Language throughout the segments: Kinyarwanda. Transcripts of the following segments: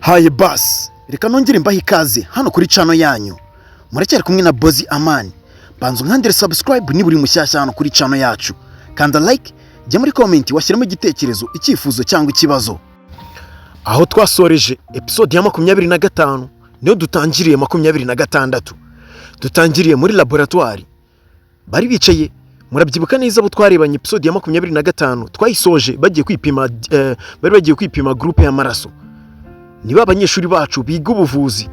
Haye basi, reka nongere mbahe ikaze hano kuri channel yanyu. Muracyari kumwe na Bozi Amani. Banza unkandire subscribe niba uri mushyashya hano kuri channel yacu. Kanda like, jya muri comment washyiramo igitekerezo, icyifuzo cyangwa ikibazo. Aho twasoreje episode ya 25 niyo dutangiriye 26. Dutangiriye muri laboratoire. Bari bicaye, murabyibuka neza abo twarebanye episode ya 25 twayisoje bagiye kwipima, bari bagiye kwipima groupe y'amaraso. Niba abanyeshuri bacu biga ubuvuzi.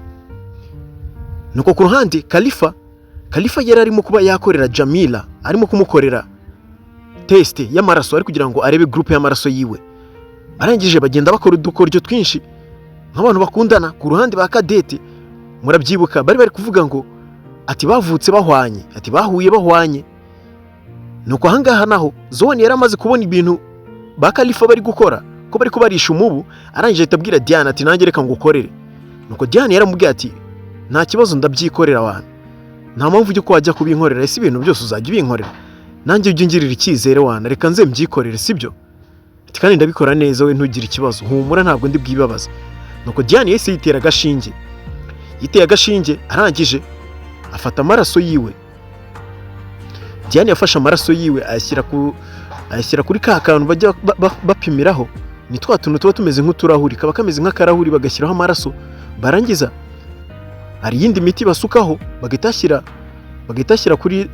Nuko ku ruhande Kalifa yari arimo kuba yakorera Jamila, arimo kumukorera test y'amaraso ari kugira ngo arebe groupe y'amaraso yiwe. Barangije bagenda bakora udukoryo twinshi nk'abantu bakundana. Ku ruhande ba Kadete, murabyibuka, bari kuvuga ngo ati bavutse bahwanye, ati bahuye bahwanye. Nuko ahangaha naho Zone yari amaze kubona ibintu ba Kalifa bari gukora, ko bari kubarisha umubu, arangije ahita abwira Diane ati: "Nanjye reka ngukorere." Nuko Diane yaramubwiye ati: "Nta kibazo, ndabyikorera abantu, nta mpamvu y'uko wajya kubinkorera. Ese ibintu byose uzajya ubinkorera? Nanjye ujye ungirira icyizere wana, reka nze mbyikorere, sibyo?" Ati: "Kandi ndabikora neza, we ntugire ikibazo, humura, ntabwo ndi bwibabaze." Nuko Diane yahise yitera agashinge, yiteye agashinge, arangije afata amaraso yiwe. Diane yafashe amaraso yiwe ayashyira kuri ka kantu bajya bapimiraho, ni twa tuntu tuba tumeze nk'uturahuri, kaba kameze nk'akarahuri, bagashyiraho amaraso, barangiza hari iyindi miti basukaho, bagahita bashyira kuri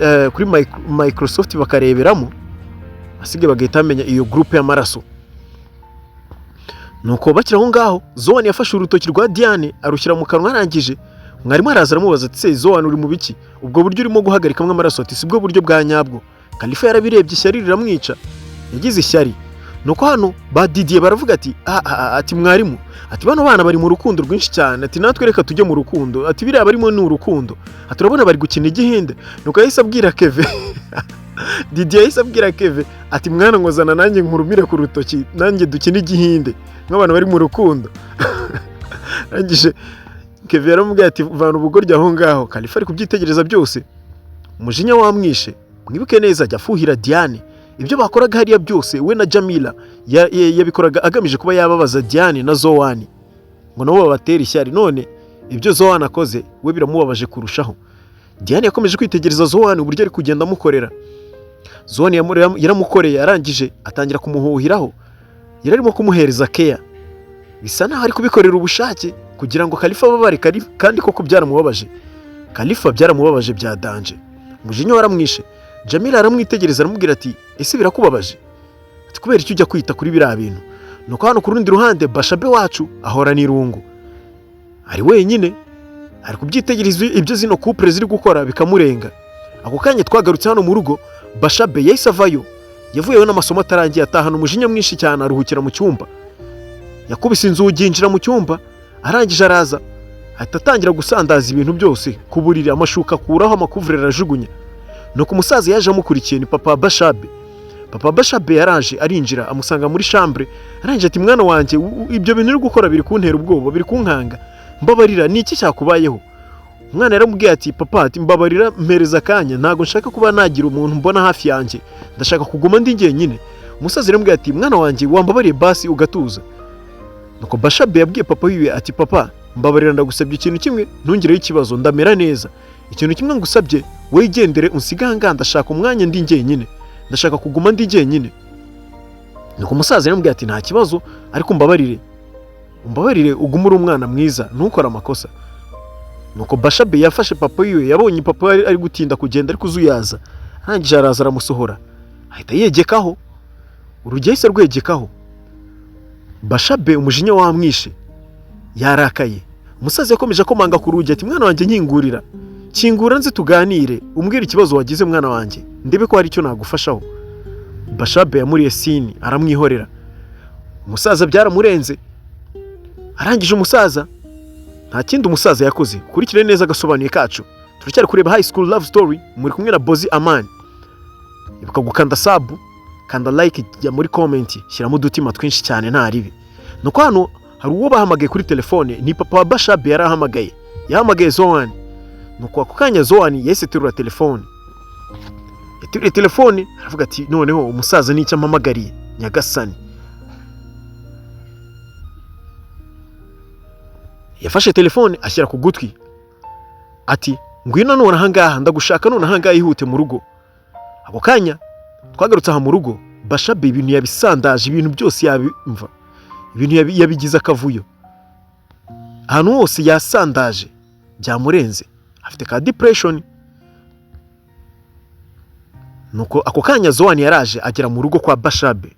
Microsoft bakareberamo, asigaye bagahita bamenya iyo groupe y'amaraso. Nuko bakiri aho ngaho, Zoan yafashe urutoki rwa Diane arushyira mu kanwa. Arangije mwarimu araza aramubaza ati: "Se Zoan, uri mu biki? Ubwo buryo urimo guhagarikamwo amaraso," ati, "si bwo buryo bwa nyabwo." Kalifa yarabirebye, ishyari riramwica, yagize ishyari. Nuko hano ba Didier baravuga ati: "Ah, ah, ah," ati "mwarimu," ati, "bano bana bari mu rukundo rwinshi cyane," ati, "natwe reka tujye mu rukundo," ati, "biriya barimo ni urukundo," ati, "urabona bari gukina igihinde." Nuko yahise abwira Keve, Didier yahise abwira Keve ati: "Mwana, ngo zana nanjye nkurumire ku rutoki, nanjye dukine igihinde nk'abantu bari mu rukundo." Arangije Keve yaramubwiye ati: "Vana ubugoryi aho ngaho." Kalifa ari kubyitegereza byose, umujinya wamwishe. Mwibuke neza ajya afuhira Diane. Ibyo bakoraga hariya byose we na Jamila yabikoraga agamije kuba yababaza Diane na Zowani ngo nabo babatere ishyari. None ibyo Zowani akoze we biramubabaje kurushaho. Diane yakomeje kwitegereza Zowani uburyo ari kugenda amukorera. Zowani yaramukoreye, arangije atangira kumuhuhiraho, yari arimo kumuhereza keya, bisa naho ari kubikorera ubushake kugira ngo Kalifa ababare. Kandi koko byaramubabaje, Kalifa byaramubabaje bya danger, umujinya waramwishe. Jamila aramwitegereza, aramubwira ati: "Ese birakubabaje?" Ati: "Kubera icyo ujya kwita kuri biriya bintu?" Nuko hano ku rundi ruhande Bashabe wacu ahorana irungu, ari wenyine, ari kubyitegereza ibyo zino couple ziri gukora bikamurenga. Ako kanya twagarutse hano mu rugo, Bashabe yahise avayo, yavuyeho n'amasomo atarangiye, atahana umujinya mwinshi cyane, aruhukira mu cyumba, yakubise inzugi, yinjira mu cyumba, arangije araza ahita atangira gusandaza ibintu byose ku buriri, amashuka akuraho, amakuvureri arajugunya. Nuko umusaza yaje amukurikiye, ni papa Bashabe. Papa Bashabe yaraje arinjira, amusanga muri chambre, arangije ati: "Mwana wanjye, ibyo bintu uri gukora biri kuntera ubwoba, biri kunkanga, mbabarira, ni iki cyakubayeho?" Umwana yaramubwiye ati: "Papa," ati, "mbabarira, mpereza akanya, ntabwo nshaka kuba nagira umuntu mbona hafi yanjye, ndashaka kuguma ndi njyenyine." Umusaza yaramubwiye ati: "Mwana wanjye, wambabariye basi ugatuza." Nuko Bashabe yabwiye papa wiwe ati: "Papa, mbabarira, ndagusabye ikintu kimwe, ntungireho ikibazo, ndamera neza. Ikintu kimwe ngusabye, wigendere unsige aha ngaha, ndashaka umwanya ndi njyenyine, ndashaka kuguma ndi jyenyine." Nuko umusaza yaramubwiye ati: "Nta kibazo, ariko umbabarire, umbabarire, ugume uri umwana mwiza, ntukore amakosa." Nuko Bashabe yafashe papa wiwe, yabonye papa we ari gutinda kugenda ariko uzuyaza, arangije araza aramusohora, ahita yegekaho urugi, yahise rwegekaho. Bashabe umujinya wamwishe, yarakaye. Umusaza yakomeje akomanga ku rugi ati: "Mwana wanjye, nkingurira, kingura nzi tuganire, umbwire ikibazo wagize, mwana wanjye, ndebe ko hari icyo nagufashaho." Bashabe yamuriye sini, aramwihorera. Umusaza byaramurenze. Arangije umusaza nta kindi umusaza yakoze. Kurikire neza agasobanuye kacu, turacyari kureba High School Love Story, muri kumwe na Bozi Amani. Ibuka gukanda sub, kanda like, jya muri comment, shyiramo udutima twinshi cyane, nta ribi. Nuko hano hari uwo bahamagaye kuri telefone, ni papa wa Bashabe yarahamagaye, yahamagaye Zoan. Nuko ako kanya Zoan yahise aterura telefone, yateruye telefone aravuga ati: "Noneho umusaza nicyo ampamagariye, nyagasani." Yafashe telefone ashyira ku gutwi, ati: "Ngwino none ahangaha, ndagushaka none ahangaha, ihute mu rugo." Ako kanya twagarutse aha mu rugo, Bashabe ibintu yabisandaje, ibintu byose yabimva, ibintu yabigize akavuyo, ahantu hose yasandaje, byamurenze, afite ka depression. Nuko ako kanya Zowani yaraje agera mu rugo kwa Bashabe.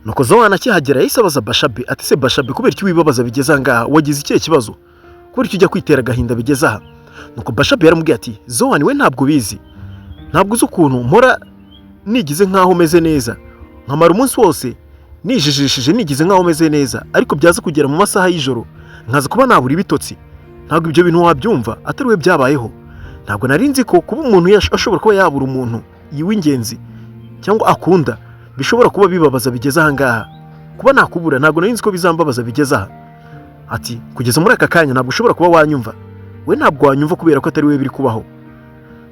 Nuko Zowani akihagera yahise abaza Bashabe ati: "Se Bashabe, kubera iki wibabaza bigeze aha ngaha? Wagize ikihe kibazo? Kubera iki ujya kwitera agahinda bigeze aha?" Nuko Bashabe yaramubwiye ati: "Zowani, we ntabwo ubizi, ntabwo uzi ukuntu mpora nigize nkaho meze neza, nkamara umunsi wose nijijishije nigize nkaho meze neza, ariko byaza kugera mu masaha y'ijoro nkaza kuba nabura ibitotsi. Ntabwo ibyo bintu wabyumva atari we byabayeho. Ntabwo nari nzi ko kuba umuntu ashobora kuba yabura umuntu w'ingenzi cyangwa akunda bishobora kuba bibabaza bigeze aha ngaha. Kuba nakubura ntabwo nari nzi ko bizambabaza bigeze aha." Ati: "Kugeza muri aka kanya ntabwo ushobora kuba wanyumva, we ntabwo wanyumva kubera ko atari we biri kubaho."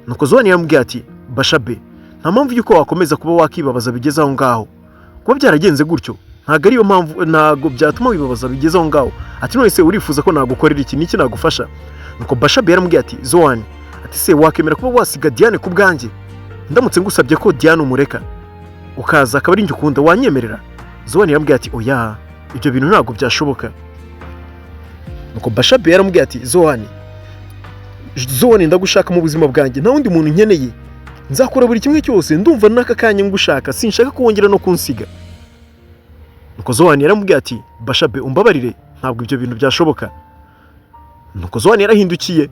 Nuko Zowani yamubwiye ati: "Bashabe, nta mpamvu y'uko wakomeza kuba wakibabaza bigeze aho ngaho. Kuba byaragenze gutyo ntabwo ariyo mpamvu, ntabwo byatuma wibabaza bigeze aho ngaho." Ati: "None se urifuza ko nagukorera iki? Niki nagufasha?" Nuko Bashabe yaramubwiye ati: "Zowani," ati, "se wakemera kuba wasiga Diane ku bwanjye? Ndamutse ngusabye ko Diane umureka ukaza akaba ari njye ukunda, wanyemerera?" Zowani yaramubwiye ati: "Oya, ibyo bintu ntabwo byashoboka." Nuko Bashabe yaramubwiye ati: "Zowani, Zowani, ndagushaka mu buzima bwanjye, nta wundi muntu nkeneye, nzakora buri kimwe cyose. Ndumva n'aka kanya ngushaka, sinshaka ko wongera no kunsiga." Nuko Zowani yaramubwiye ati: "Bashabe, umbabarire, ntabwo ibyo bintu byashoboka." Nuko Zowani yarahindukiye,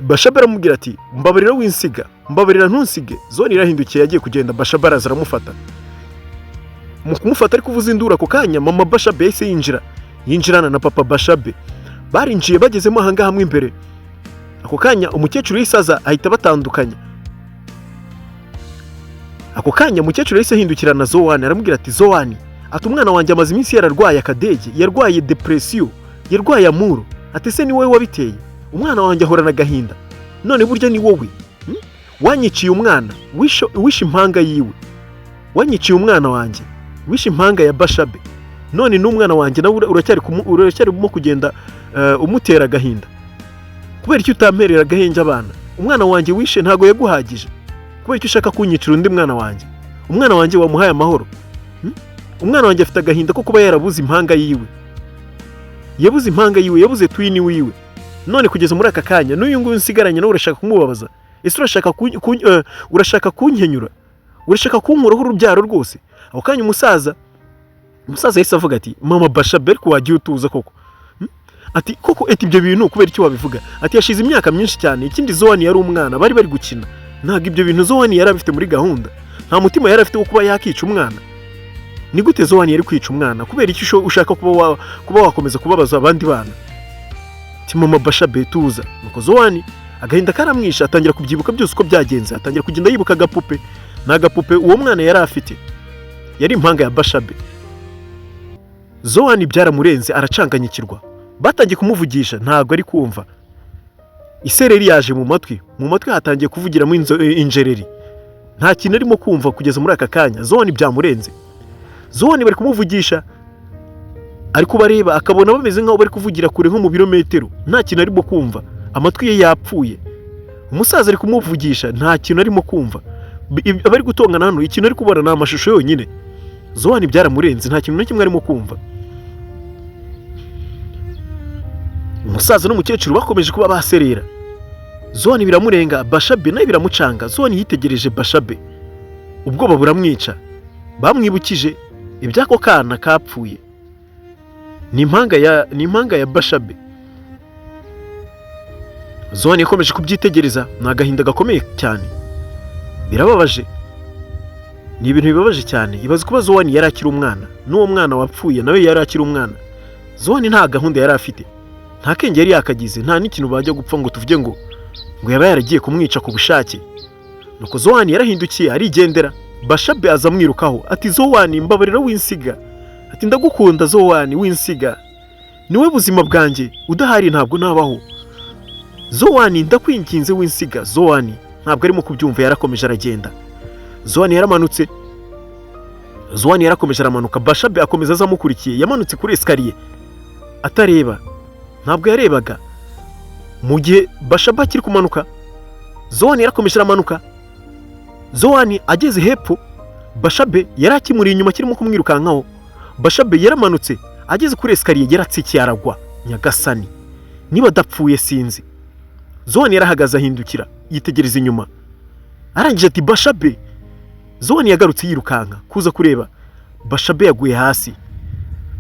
Bashabe aramubwira ati: "Mbabarira winsiga, mbabarira ntunsige." Zowani yarahindukiye yagiye kugenda, Bashabe araza aramufata. Mu kumufata ari kuvuza induru, ako kanya mama Bashabe yahise yinjira, yinjirana na papa Bashabe. Barinjiye, bagezemo ahangaha mo imbere, ako kanya umukecuru yahise aza ahita batandukanya. Ako kanya umukecuru yahise ahindukirana Zowani, aramubwira ati: "Zowani," ati, "umwana wanjye amaze iminsi yararwaye akadege, yarwaye depression, yarwaye amuro." Ati: "Ese ni wowe wabiteye? Umwana wanjye ahorana agahinda, none burya ni wowe, Wanyiciye umwana, wishe impanga yiwe, wanyiciye umwana wanjye, wishe impanga ya Bashabe, none n'umwana wanjye nawe uracyarimo kugenda umutera agahinda. Kubera icyo utamperera agahenge abana? Umwana wanjye wishe ntabwo yaguhagije? Kubera icyo ushaka kunyicira undi mwana wanjye? Umwana wanjye wamuhaye amahoro, Umwana wanjye afite agahinda ko kuba yarabuze impanga yiwe, yabuze impanga yiwe, yabuze twin wiwe. None kugeza muri aka kanya n'uyu nguyu nsigaranye nawe urashaka kumubabaza. Ese urashaka kunkenyura? Urashaka kunkuraho urubyaro rwose?" Ako kanya umusaza yahise avuga ati: "Mama Bashabe, ariko wagiye utuza koko?" Ati: "Koko eti ibyo bintu kubera icyo wabivuga?" Ati: "Yashize imyaka myinshi cyane. Ikindi Zowani yari umwana, bari bari gukina. Ntabwo ibyo bintu Zowani yari abifite muri gahunda, nta mutima yari afite wo kuba yakica umwana. Ni gute Zowani yari kwica umwana? Kubera icyo ushaka kuba wakomeza kubabaza abandi bana?" Ati: "Mama Bashabe, tuza." Nuko Zowani agahinda karamwishe, atangira kubyibuka byose uko byagenze, atangira kugenda yibuka agapupe. Ni agapupe uwo mwana yari afite, yari impanga ya Bashabe. Zowani byaramurenze, aracanganyikirwa. Batangiye kumuvugisha ntabwo ari kumva, isereri yaje mu matwi, mu matwi hatangiye kuvugiramo injereri, nta kintu arimo kumva kugeza muri aka kanya. Zowani byamurenze. Zowani bari kumuvugisha, ari kubareba akabona bameze nk'aho bari kuvugira kure nko mu birometero, nta kintu arimo kumva, amatwi ye yapfuye. Umusaza ari kumuvugisha, nta kintu arimo kumva. Abari gutongana hano, ikintu ari kubona ni amashusho yonyine. Zowani byaramurenze, nta kintu na kimwe arimo kumva. Umusaza n'umukecuru bakomeje kuba baserera, Zowani biramurenga, Bashabe nawe biramucanga. Zowani yitegereje Bashabe, ubwoba buramwica. Bamwibukije iby'ako kana kapfuye, ni impanga ya Bashabe. Zowani yakomeje kubyitegereza, ni agahinda gakomeye cyane, birababaje, ni ibintu bibabaje cyane. Ibaze kuba Zowani yari akiri umwana, n'uwo mwana wapfuye nawe yari akiri umwana. Zowani nta gahunda yari afite, nta kenge yari yakagize, nta n'ikintu bajya gupfa ngo tuvuge ngo yaba yaragiye kumwica ku bushake. Nuko Zowani yarahindukiye arigendera. Bashabe aza amwirukaho ati: "Zowani, mbabarira winsiga." Ati: "Ndagukunda Zowani, winsiga, niwe buzima bwanjye, udahari ntabwo nabaho. Zowani, ndakwinginze winsiga." Zowani ntabwo arimo kubyumva, yarakomeje aragenda. Zowani yaramanutse, Zowani yarakomeje aramanuka, Bashabe akomeza aza amukurikiye. Yamanutse kuri escalier. Atareba, ntabwo yarebaga. Mu gihe Bashaba akiri kumanuka, Zowani yarakomeje aramanuka. Zowani ageze hepfo, Bashabe yari akimuri inyuma, kirimo kumwirukankaho. Bashabe yaramanutse, ageze kuri escalier yaratsikiye aragwa. Nyagasani, niba adapfuye sinzi. Zowani yarahagaze, ahindukira, yitegereza inyuma, arangije ati: "Bashabe!" Zowani yagarutse yirukanka kuza kureba. Bashabe yaguye hasi,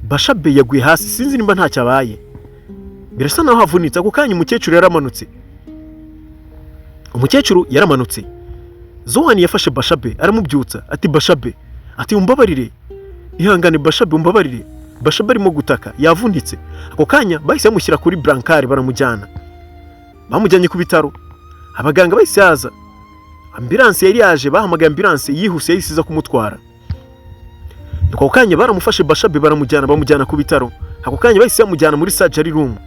Bashabe yaguye hasi, sinzi nimba ntacyo abaye, birasa naho havunitse. Ako kanya umukecuru yaramanutse, umukecuru yaramanutse. Zowani yafashe Bashabe aramubyutsa, ati: "Bashabe," ati, "umbabarire, ihangane Bashabe, umbabarire." Bashabe arimo gutaka, yavunitse. Ako kanya bahise bamushyira kuri brancard, baramujyana, bamujyanye ku bitaro. Abaganga bahise haza, ambulance yari yaje, bahamagaye ambulance yihuse, yahise iza kumutwara. Ako kanya baramufashe Bashabe, baramujyana, bamujyana ku bitaro. Ako kanya bahise bamujyana muri surgery room,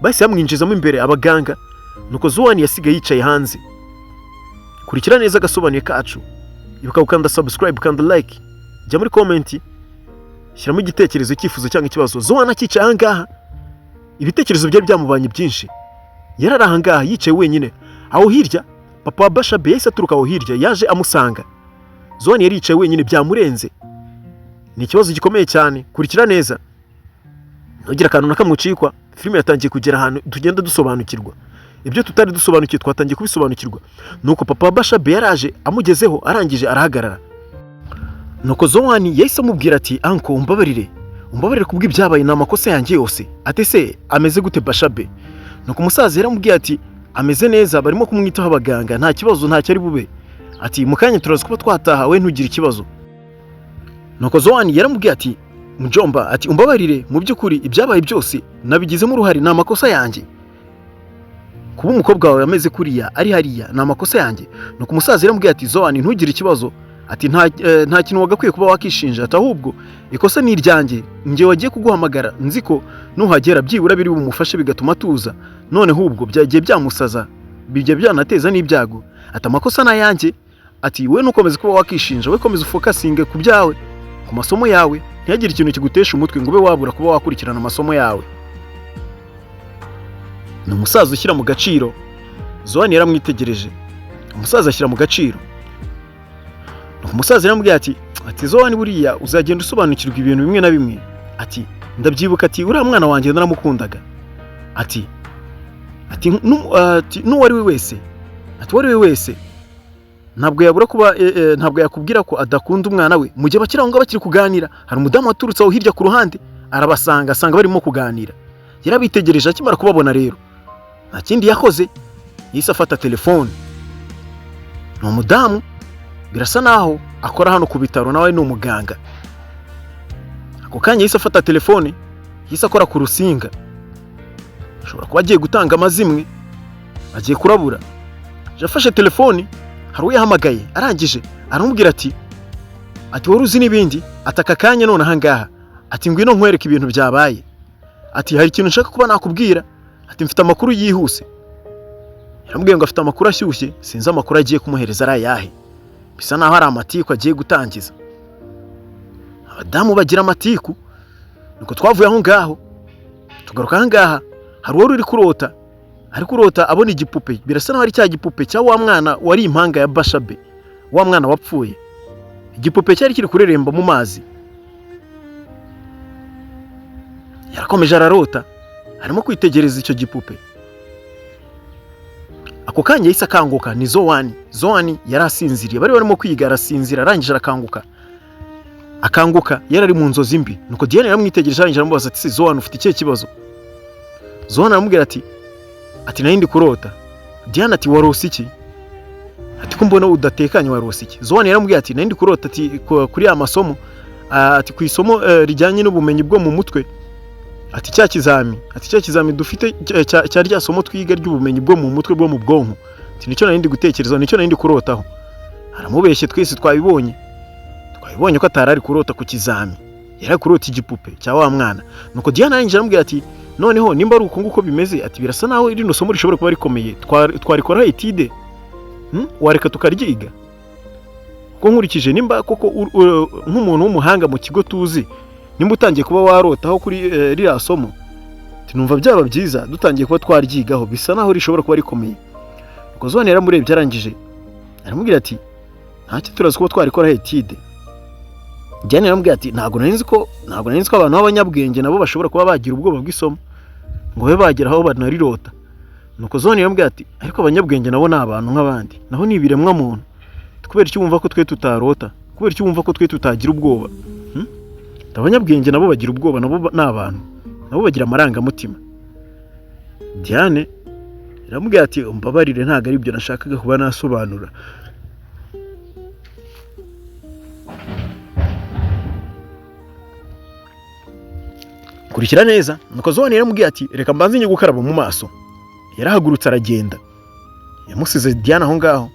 bahise bamwinjizamo imbere abaganga. Nuko Zowani yasigaye yicaye hanze. Kurikira neza agasobanuye kacu, ibuka gukanda subscribe, kanda like, jya muri comment, shyiramo igitekerezo, icyifuzo cyangwa ikibazo. Zowani akicaye ahangaha, ibitekerezo byari byamubanye byinshi. Yari ari ahangaha yicaye wenyine. Aho hirya papa wa Bashabe yahise aturuka aho hirya, yaje amusanga. Zowani yari yicaye wenyine, byamurenze, ni ikibazo gikomeye cyane. Kurikira neza, ntugire akantu na kamwe ucikwa. Filime yatangiye kugera ahantu tugenda dusobanukirwa ibyo tutari dusobanukiwe, twatangiye kubisobanukirwa. Nuko papa wa Bashabe yaraje amugezeho, arangije arahagarara. Nuko Zowani yahise amubwira ati: "Uncle, umbabarire, umbabarire kubw'ibyabaye, ni amakosa yanjye yose." Ati: "Se ameze gute Bashabe?" Nuko umusaza yaramubwiye ati: "Ameze neza, barimo kumwitaho abaganga, nta kibazo, ntacyo ari bube." Ati: "Mu kanya turaza kuba twataha, we ntugire ikibazo." Nuko Zowani yaramubwiye ati: "Mjomba," ati, "umbabarire, mu by'ukuri ibyabaye byose nabigizemo uruhare, ni amakosa yanjye. Kuba umukobwa wawe ameze kuriya, ari hariya, ni amakosa yanjye." Nuko umusaza yaramubwiye ati: "Zowani, ntugire ikibazo," ati, "nta kintu wagakwiye kuba wakishinja," ati, "ahubwo ikosa ni iryanjye, njye wagiye kuguhamagara nzi ko nuhagera byibura biri bumufashe bigatuma atuza, none ahubwo byagiye byamusaza, bijya byanateza n'ibyago." Ati: "Amakosa ni ayanjye." Ati: "We ntukomeze kuba wakishinja, we komeza ufocusinge ku byawe, ku masomo yawe, ntihagire ikintu kigutesha umutwe ngo ube wabura kuba wakurikirana amasomo yawe." Ni umusaza ushyira mu gaciro. Zowani yaramwitegereje, umusaza ashyira mu gaciro. Nuko umusaza yaramubwiye ati: "Zowani, buriya uzagenda usobanukirwa ibintu bimwe na bimwe." Ati: "Ndabyibuka," ati, "uriya mwana wanjye naramukundaga." Ati: "N'uwo ari we wese," ati, "uwo ari we wese ntabwo yabura kuba ntabwo yakubwira ko adakunda umwana we." Mu gihe bakiri aho ngaho bakiri kuganira, hari umudamu waturutse aho hirya ku ruhande, arabasanga, asanga barimo kuganira. Yarabitegereje, akimara kubabona rero nta kindi yakoze, yahise afata telefone. Ni umudamu, birasa naho akora hano ku bitaro, nawe ni umuganga. Ako kanya yahise afata telefone, yahise akora ku rusinga. Ashobora kuba agiye gutanga amazimwe, agiye kurabura. Yafashe telefone, hari uwo yahamagaye, arangije aramubwira ati: "Wari uzi n'ibindi?" Ati: "Aka kanya none ahangaha," ati, "ngwino nkwereke ibintu byabaye." Ati: "Hari ikintu nshaka kuba nakubwira." Ati: "Mfite amakuru yihuse." Yaramubwiye ngo afite amakuru ashyushye. Sinzi amakuru agiye kumuhereza ari ayahe, bisa naho ari amatiku agiye gutangiza. Abadamu bagira amatiku. Nuko twavuye aho ngaho tugaruka aha ngaha. Hari uwari uri kurota, ari kurota abona igipupe, birasa naho ari cya gipupe cya wa mwana wari impanga ya Bashabe, wa mwana wapfuye. Igipupe cyari kiri kureremba mu mazi. Yarakomeje ararota, arimo kwitegereza icyo gipupe. Ako kanya yahise akanguka. Ni Zowani. Zowani yari asinziriye, bari barimo kwiga, arasinzira, arangije arakanguka. Akanguka yari ari mu nzozi mbi. Nuko Diane yaramwitegereje, arangije aramubaza ati: "Zowani, ufite ikihe kibazo?" Zowani aramubwira ati: "Nari ndi kurota." Diane ati: "Warose iki?" Ati: "Ko mbona udatekanye, warose iki?" Zowani yaramubwiye ati: "Nari ndi kurota," ati, "kuri ya masomo," ati, "ku isomo rijyanye n'ubumenyi bwo mu mutwe," ati, "cya kizami," ati, "cya kizami dufite cya rya somo twiga ry'ubumenyi bwo mu mutwe, bwo mu bwonko," ati, "nicyo nari ndi gutekereza, nicyo nari ndi kurotaho." Aramubeshye, twese twabibonye, twabibonye ko atari ari kurota ku kizami, yari ari kurota igipupe cya wa mwana. Nuko Diana arangije aramubwira ati: "Noneho nimba ari uko nguko bimeze," ati, "birasa naho rino somo rishobora kuba rikomeye, twarikoraho étude, Wareka tukaryiga, kuko nkurikije nimba koko nk'umuntu w'umuhanga mu kigo tuzi, nimba utangiye kuba warotaho kuri ririya somo, Ati, numva byaba byiza dutangiye kuba twaryigaho, bisa naho rishobora kuba rikomeye. Nuko Zone yaramurebye, arangije aramubwira ati ntacyo, turazi kuba twarikoraho étude. Diane yaramubwiye ati ntabwo nari nzi ko abantu b'abanyabwenge nabo bashobora kuba bagira ubwoba bw'isomo ngo babe bagera aho banarirota. Nuko Zone yaramubwiye ati ariko abanyabwenge nabo ni abantu nk'abandi, nabo ni ibiremwa muntu. Kubera icyo wumva ko twe tutarota? Kubera icyo wumva ko twe tutagira ubwoba? Hmm? Abanyabwenge nabo bagira ubwoba, nabo ni abantu, nabo bagira amarangamutima. Diane yaramubwiye ati umbabarire, ntabwo ari ibyo nashakaga kuba nasobanura. Kurikira neza. Nuko Zone yaramubwiye ati reka mbanze njye gukaraba mu maso. Yarahagurutse aragenda, yamusize Diane aho ngaho.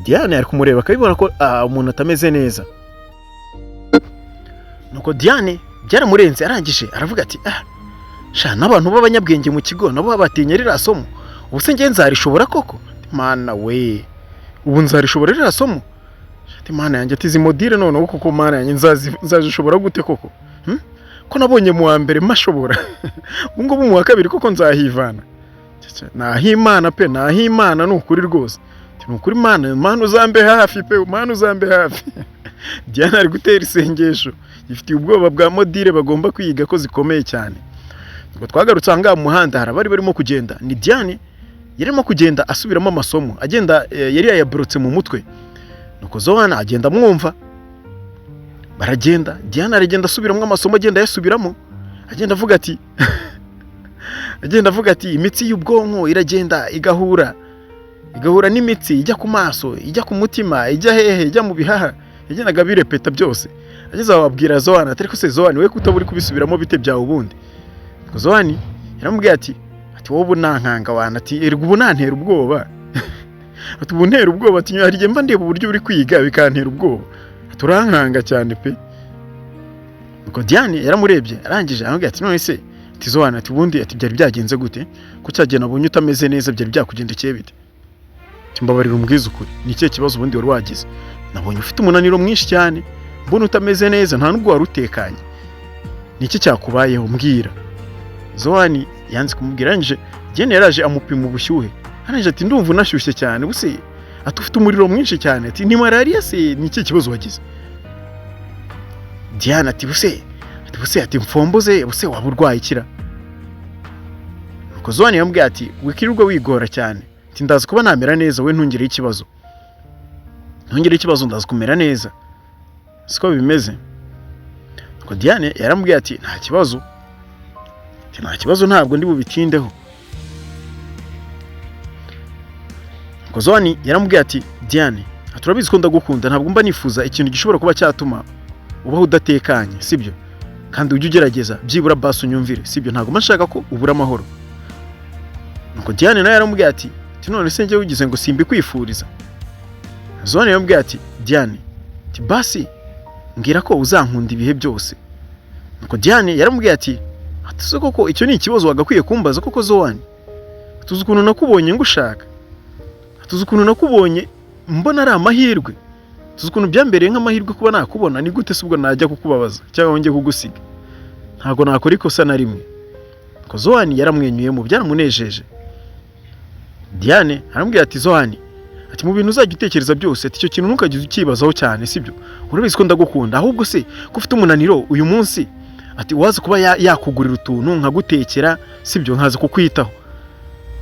Diane ari kumureba akabibona ko umuntu atameze neza. Nuko Diane byaramurenze, arangije aravuga ati ah sha, n'abantu b'abanyabwenge mu kigo nabo batinya ririya somo, ubu se njye nzarishobora koko? Mana we, ubu nzarishobora ririya somo? Ati mana yanjye, ati izi module noneho koko, mana yanjye, nzazishobora gute koko? Hmm? Ko nabonye mu wa mbere mashobora, ubu ngubu mu wa kabiri koko nzahivana? Nahimana pe, nahimana, ni ukuri rwose. Ati, ni ukuri Mana, Mana uzambe hafi pe, Mana uzambe hafi. Diane ari gutera isengesho, yifitiye ubwoba bwa module bagomba kwiga ko zikomeye cyane. Ubwo twagarutse aha ngaha mu muhanda, hari abari barimo kugenda. Ni Diane yarimo kugenda asubiramo amasomo, agenda yari yayaborotse mu mutwe. Nuko Zohana agenda amwumva, baragenda. Diane aragenda asubiramo amasomo, agenda ayasubiramo, agenda avuga ati imitsi y'ubwonko iragenda igahura n'imitsi ijya ku maso, ijya ku mutima, ijya hehe, ijya mu bihaha. Yagendaga abirepeta byose. Ageze aho abwira Zohana ati ariko se Zohani, we kutaba uri kubisubiramo bite byawe ubundi? Nuko Zohani yaramubwiye ati wowe ubu nankanga wana, ati erega ubu nantera ubwoba, ati ubu ntera ubwoba, ati hari igihe mba ndeba uburyo uri kwiga bikantera ubwoba, ati urankanga cyane pe. Nuko Diane yaramurebye, arangije aramubwira ati none se, ati Zohani, ati ubundi, ati byari byagenze gute ko cyagihe nabonye utameze neza, byari byakugendekeye bite? Ati mbabarira umbwize ukuri, ni ikihe kibazo ubundi wari wagize? Nabonye ufite umunaniro mwinshi cyane, mbona utameze neza, nta nubwo wari utekanye, ni iki cyakubayeho? Mbwira. Zohani yanze kumubwira. Arangije Diane yaraje amupima ubushyuhe, arangije ati ndumva unashyushye cyane, ubuse ati ufite umuriro mwinshi cyane, ati ni malariya se, ni ikihe kibazo wagize? Diane ati buse ati mfomboze, buse waba urwaye ikira? Nuko Zohani yamubwiye ati wikirirwa wigora cyane, ati ndazi kuba namera neza, we ntungire ikibazo, ntungire ikibazo, ndazi kumera neza, siko bimeze. Nuko Diane yaramubwiye ati nta kibazo, ati nta kibazo, ntabwo ndi bubitindeho. Nuko Zohani yaramubwiye ati Diane, ati urabizi ko ndagukunda, ntabwo mba nifuza ikintu gishobora kuba cyatuma ubaho udatekanye, sibyo? Kandi ujye ugerageza byibura basi unyumvire, sibyo? Ntabwo mba nshaka ko ubura amahoro. Nuko Diane nawe yaramubwiye ati none se njye wigize ngo simbikwifuriza? Zohani yaramubwiye ati Diane, ati basi mbwira ko uzankunda ibihe byose. Nuko Diane yaramubwiye ati se koko icyo ni ikibazo wagakwiye kumbaza koko Zohani? Tuzi ukuntu nakubonye ngushaka, tuzi ukuntu nakubonye mbona ari amahirwe, tuzi ukuntu byambereye nk'amahirwe kuba nakubona, ni gute se ubwo najya kukubabaza cyangwa njye kugusiga? Ntabwo nakora ikosa na rimwe. Nuko Zohani yaramwenyuyemo, byaramunejeje. Diane aramubwira ati Zohani, ati mu bintu uzajya utekereza byose, ati icyo kintu ntukajye ukibazaho cyane, sibyo? Urabizi ko ndagukunda, ahubwo se ko ufite umunaniro uyu munsi, ati waza kuba yakugurira utuntu nkagutekera, sibyo, nkaza kukwitaho.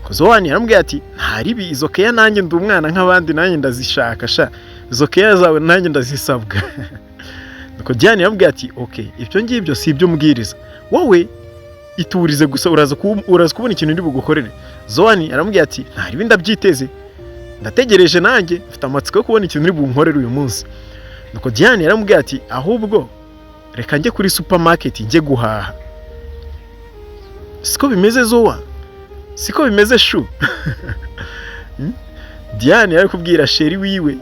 Zohani yaramubwiye ati nta ribi, izo keya nanjye ndi umwana nk'abandi, nanjye ndazishaka sha, izo keya zawe nanjye ndazisabwa. Nuko Diane yaramubwiye ati okay, ibyo ngibyo si ibyo mbwiriza, wowe iturize gusa, uraza kubona ikintu ndi bugukorere. Zohani yaramubwiye ati nta ribi, ndabyiteze, ndategereje, nanjye mfite amatsiko yo kubona ikintu uri bunkorere uyu munsi. Nuko Diane yaramubwiye ati ahubwo reka njye kuri supermarket njye guhaha. Siko bimeze Zowa, siko bimeze shu? Diane yari kubwira chéri wiwe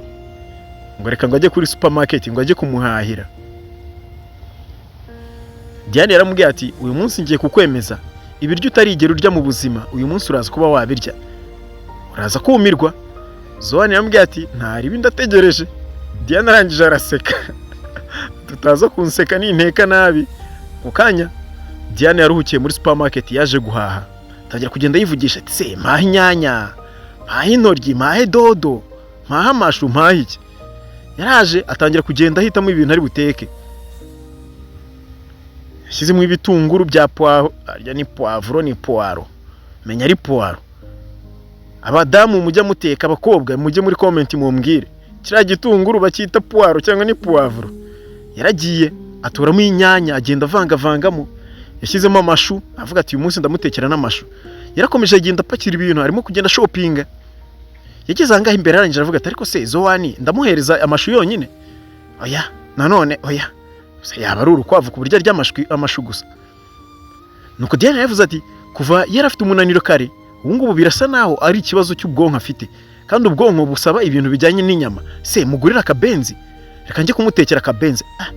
ngo reka ngo ajye kuri supermarket ngo ajye kumuhahira. Diane yaramubwiye ati uyu munsi ngiye kukwemeza ibiryo utarigera urya mu buzima, uyu munsi uraza kuba wabirya, uraza kumirwa. Zohani yaramubwiye ati nta ribi, ndategereje. Diane arangije araseka, tutaza kunseka ninteka nabi. Ku kanya Diane yaruhukiye muri supermarket, yaje guhaha, atangira kugenda yivugisha ati: "Se mpahe inyanya, mpahe intoryi, mpahe dodo, mpahe amashu, mpahe iki?" Yaraje atangira kugenda ahitamo ibintu ari buteke. Yashyizemo ibitunguru bya poivron, arya ni poivron, ni poireau, menya ari poireau. Abadamu mujya muteka, abakobwa mujye muri comment mumbwire, kiriya gitunguru bacyita poireau cyangwa ni poivron? Yaragiye atoramo inyanya, agenda avangavangamo, yashyizemo amashu, avuga ati: "Uyu munsi ndamutekera n'amashu." Yarakomeje agenda apakira ibintu, arimo kugenda shoppinga. Yageze ahangaha imbere, arangije aravuga ati: "Ariko se Zowani ndamuhereza amashu yonyine? Oya, nanone oya, se yaba ari urukwavu ku buryo arya amashu gusa?" Nuko Diane yavuze ati kuva yari afite umunaniro kare, ubu ngubu birasa naho ari ikibazo cy'ubwonko afite, kandi ubwonko busaba ibintu bijyanye n'inyama. Se mugurire akabenzi? Reka njye kumutekera akabenzi. Ah,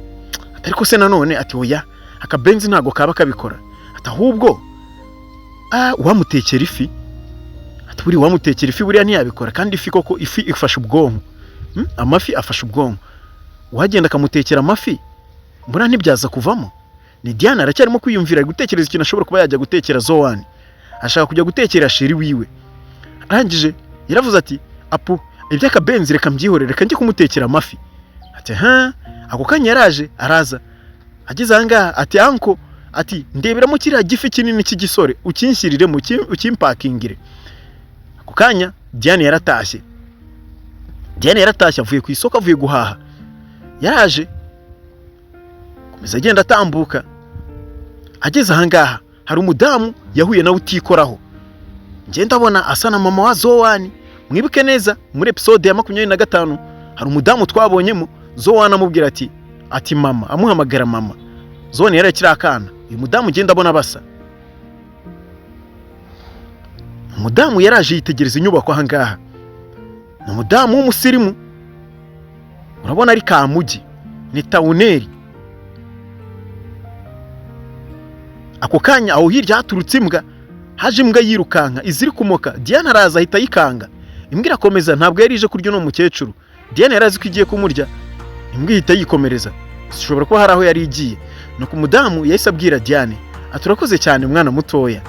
ariko se nanone ati: "Oya, akabenzi ntabwo kaba kabikora." Ati: "Ahubwo wamutekera ifi." Ati: "Buriya wamutekera ifi, buriya ntiyabikora." Kandi ifi koko, ifi ifasha ubwonko. Amafi afasha ubwonko. Uwagenda akamutekera amafi, mbona ntibyaza kuvamo. Ni Diane aracyarimo kwiyumvira, ari gutekereza ikintu ashobora kuba yajya gutekera Zowani. Ashaka kujya gutekera chéri wiwe. Arangije yaravuze ati: "Apu, iby'akabenzi reka mbyihorere, reka njye kumutekera amafi." Ati: "Ha." Ako kanya yaraje, araza ageze ahangaha ati: "Uncle," ati, "ndeberamo kiriya gifi kinini cy'igisore, ukinshyiriremo, ukimpakingire." Ako kanya Diane yaratashye. Diane yaratashye avuye ku isoko, avuye guhaha. Yaraje komeza agenda atambuka, ageze ahangaha hari umudamu yahuye nawe utikoraho. Njye ndabona asa na mama wa Zowani. Mwibuke neza muri episode ya 25 hari umudamu twabonyemo Zowani amubwira ati "Mama", amuhamagara mama. Zowani yari akiri akana. Uyu mudamu njye ndabona basa. Umudamu yaraje yitegereza inyubako ahangaha. Ni umudamu w'umusirimu, urabona ari kamugi, ni tawuneri. Ako kanya aho hirya haturutse imbwa, haje imbwa yirukanka iziri kumoka. Diane araza ahita ayikanga, imbwa irakomeza. Ntabwo yari ije kurya uno mukecuru. Diane yari azi ko igiye kumurya, imbwa ihita yikomereza, zishobora kuba hari aho yari igiye. Nuko umudamu yahise abwira Diane ati: "Urakoze cyane mwana mutoya."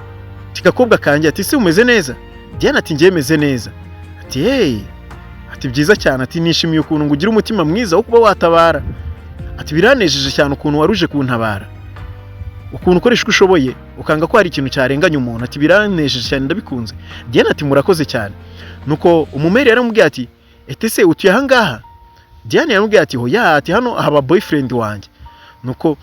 Ati: "Gakobwa kanjye," ati, "ese umeze neza?" Diane ati: "Njye meze neza." Ati: "Hey," ati, "byiza cyane." Ati: "Nishimiye ukuntu ngo ugire umutima mwiza wo kuba watabara." Ati: "Biranejeje cyane ukuntu waruje kuntabara, ukuntu ukoresha uko ushoboye ukanga ko hari ikintu cyarenganya umuntu." Ati: "Biranejeje cyane, ndabikunze." Diane ati: "Murakoze cyane." Nuko umumeri yaramubwiye ati: "Ete se utuye ahangaha?" Diane yaramubwiye ati: "Hoya," ati, "hano haba boyfriend wanjye." Nuko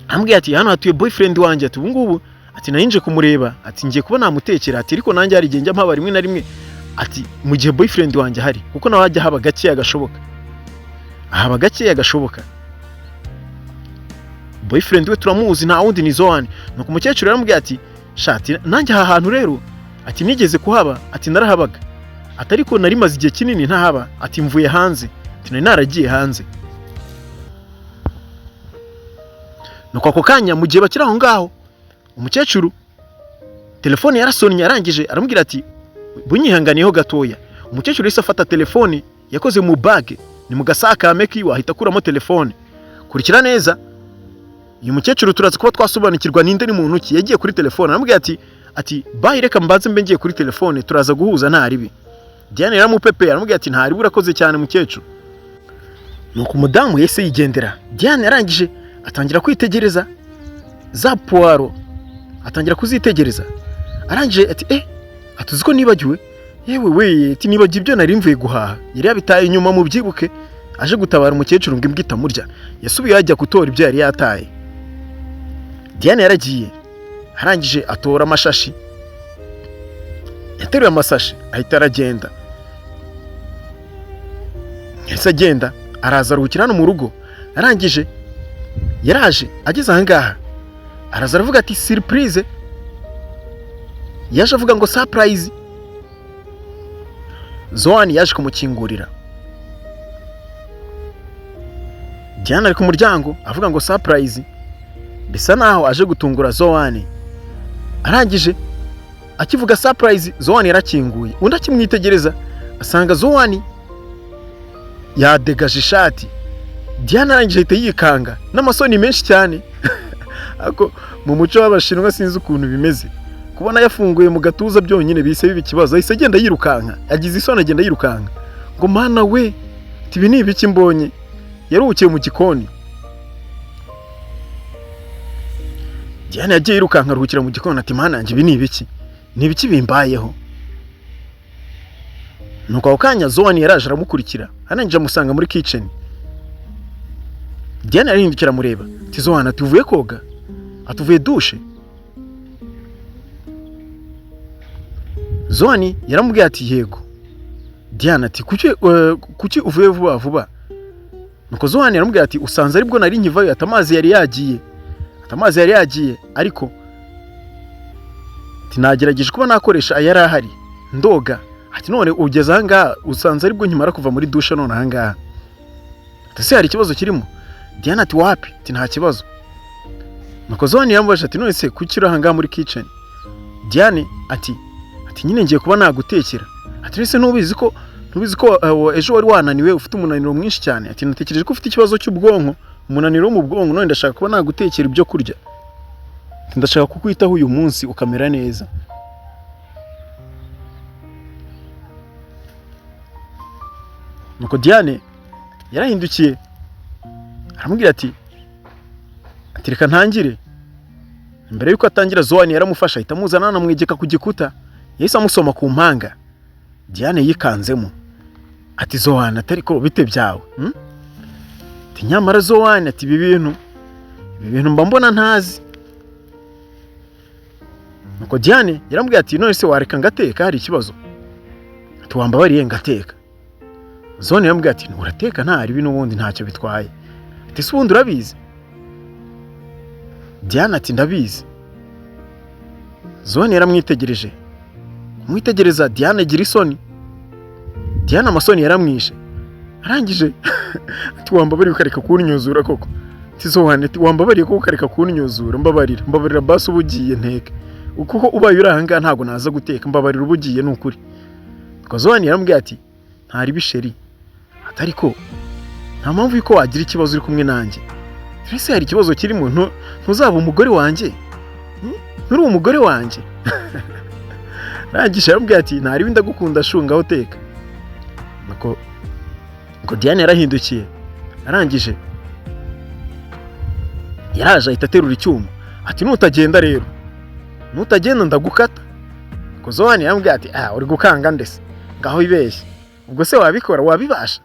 amubwiye ati: "Hano hatuye boyfriend wanjye." Ati: "Ubu ngubu," ati, "nari nje kumureba." Ati: "Ngiye kuba namutekera." Ati: "Ariko nanjye hari igihe njya mpaba rimwe na rimwe." Ati: "Mu gihe boyfriend wanjye ahari, kuko nawe hajya haba gakeya gashoboka, ahaba gakeya gashoboka." Boyfriend we turamuzi, nta wundi ni Zoan. Nuko umukecuru yaramubwiye ati: "Shati nanjye aha hantu rero," ati, "nigeze kuhaba," ati, "narahabaga," ati, "ariko nari maze igihe kinini ntahaba," ati, "mvuye hanze," ati, "nari naragiye hanze." Nuko ako kanya mu gihe bakiri aho ngaho, umukecuru telefone yarasonnye. Arangije aramubwira ati: "Bunyihanganiyeho gatoya." Umukecuru yahise afata telefone yakoze mu bag, ni mu gasakame kiwe, ahita akuramo telefone. Kurikira neza uyu mukecuru, turaza kuba twasobanukirwa ninde, ni muntu ki. Yagiye kuri telefone, aramubwira ati: "Bye, reka mbanze mbe ngiye kuri telefone, turaza guhuza nta ribi." Diane yaramupepeye, aramubwira ati: "Nta ribi, urakoze cyane mukecuru." Nuko umudamu yahise yigendera. Diane yarangije atangira kwitegereza za poireau, atangira kuzitegereza. Arangije ati: "Eh, atuzi ko nibagiwe, yewe we," ati, "nibagiwe ibyo nari mvuye guhaha." Yari yabitaye inyuma, mu byibuke aje gutabara umukecuru ngo imbwa itamurya. Yasubiye ajya gutora ibyo yari yataye. Diane yaragiye, arangije atora amashashi, yateruye amasashi ahita aragenda. Yahise agenda, araza aruhukira hano mu rugo. Arangije yaraje ageze ahangaha, araza aravuga ati: "Surprise." Yaje avuga ngo "Surprise." Zoan yaje kumukingurira. Diane ari ku muryango avuga ngo "Surprise", bisa naho aje gutungura Zoan. Arangije akivuga "Surprise", Zoan yarakinguye. Undi akimwitegereza asanga Zoan yadegaje ishati. Diane arangije ahita yikanga n'amasoni menshi cyane. Ariko mu muco w'Abashinwa sinzi ukuntu bimeze, kubona yafunguye mu gatuza byonyine bihise biba ikibazo. Ahise agenda yirukanka, agize isoni agenda yirukanka ngo mana we, ibi ni ibiki mbonye? Yaruhukiye mu gikoni. Diane yagiye yirukanka aruhukira mu gikoni, ati mana yanjye, ibi ni ibiki? Ni ibiki bimbayeho? Nuko ako kanya Zowani yaraje aramukurikira, arangije amusanga muri kitchen. Diane arahindukira amureba, ati Zowani, ati uvuye koga? Ati uvuye douche? Zowani yaramubwiye ati yego. Diane ati kuki uvuye vuba vuba? Nuko Zowani yaramubwiye ati usanze aribwo nari nkivayo, ati amazi yari yagiye, ati amazi yari yagiye, ariko ati nagerageje kuba nakoresha ayari ahari ndoga, ati none ugeze ahangaha usanze aribwo nkimara kuva muri douche none ahangaha. Ati se hari ikibazo kirimo? Diane ati wapi, ati nta kibazo. Nuko Zowani yaramubajije ati none se kuki uri ahangaha muri kitchen? Diane ati nyine ngiye kuba nagutekera. Ati none se ntubizi ko ejo wari wananiwe ufite umunaniro mwinshi cyane? Ati natekereje ko ufite ikibazo cy'ubwonko, umunaniro wo mu bwonko, none ndashaka kuba nagutekera ibyo kurya. Ati ndashaka kukwitaho uyu munsi ukamera neza. Nuko Diane yarahindukiye aramubwira ati reka ntangire. Mbere yuko atangira Zowani yaramufasha ahita amuzana anamwegeka ku gikuta, yahise amusoma ku mpanga. Diane yikanzemo ati Zowani, atari ko bite byawe? Ati nyamara Zowani, ati ibi bintu mba mbona ntazi. Nuko Diane yaramubwiye ati none se wareka ngateka, hari ikibazo? Ati wambabariye ngateka. Zowani yaramubwiye ati urateka nta ribi n'ubundi ntacyo bitwaye. Ati se ubundi urabizi? Diane ati ndabizi. Zowani yaramwitegereje, kumwitegereza Diane agira isoni. Diane amasoni yaramwishe, arangije ati wambabariye ukareka kunnyuzura koko? Ati Zowani, ati wambabariye koko ukareka kunnyuzura, mbabarira, mbabarira basi uba ugiye nteke, kuko ubaye uri ahangaha ntabwo naza guteka, mbabarira uba ugiye ni ukuri. Nuko Zowani yaramubwiye ati ntari bisheri, ati ariko nta mpamvu yuko wagira ikibazo uri kumwe nanjye. Ese hari ikibazo kirimo? Ntuzaba umugore wanjye? Nturi umugore wanjye? Arangije aramubwira ati ntari ndagukunda shunga aho uteka. Nuko Diane yarahindukiye, arangije yaraje ahita aterura icyuma, ati nutagenda rero, nutagenda ndagukata. Nuko Zowani yaramubwiye ati uri gukanga ndese, ngaho ibeshye, ubwo se wabikora, wabibasha?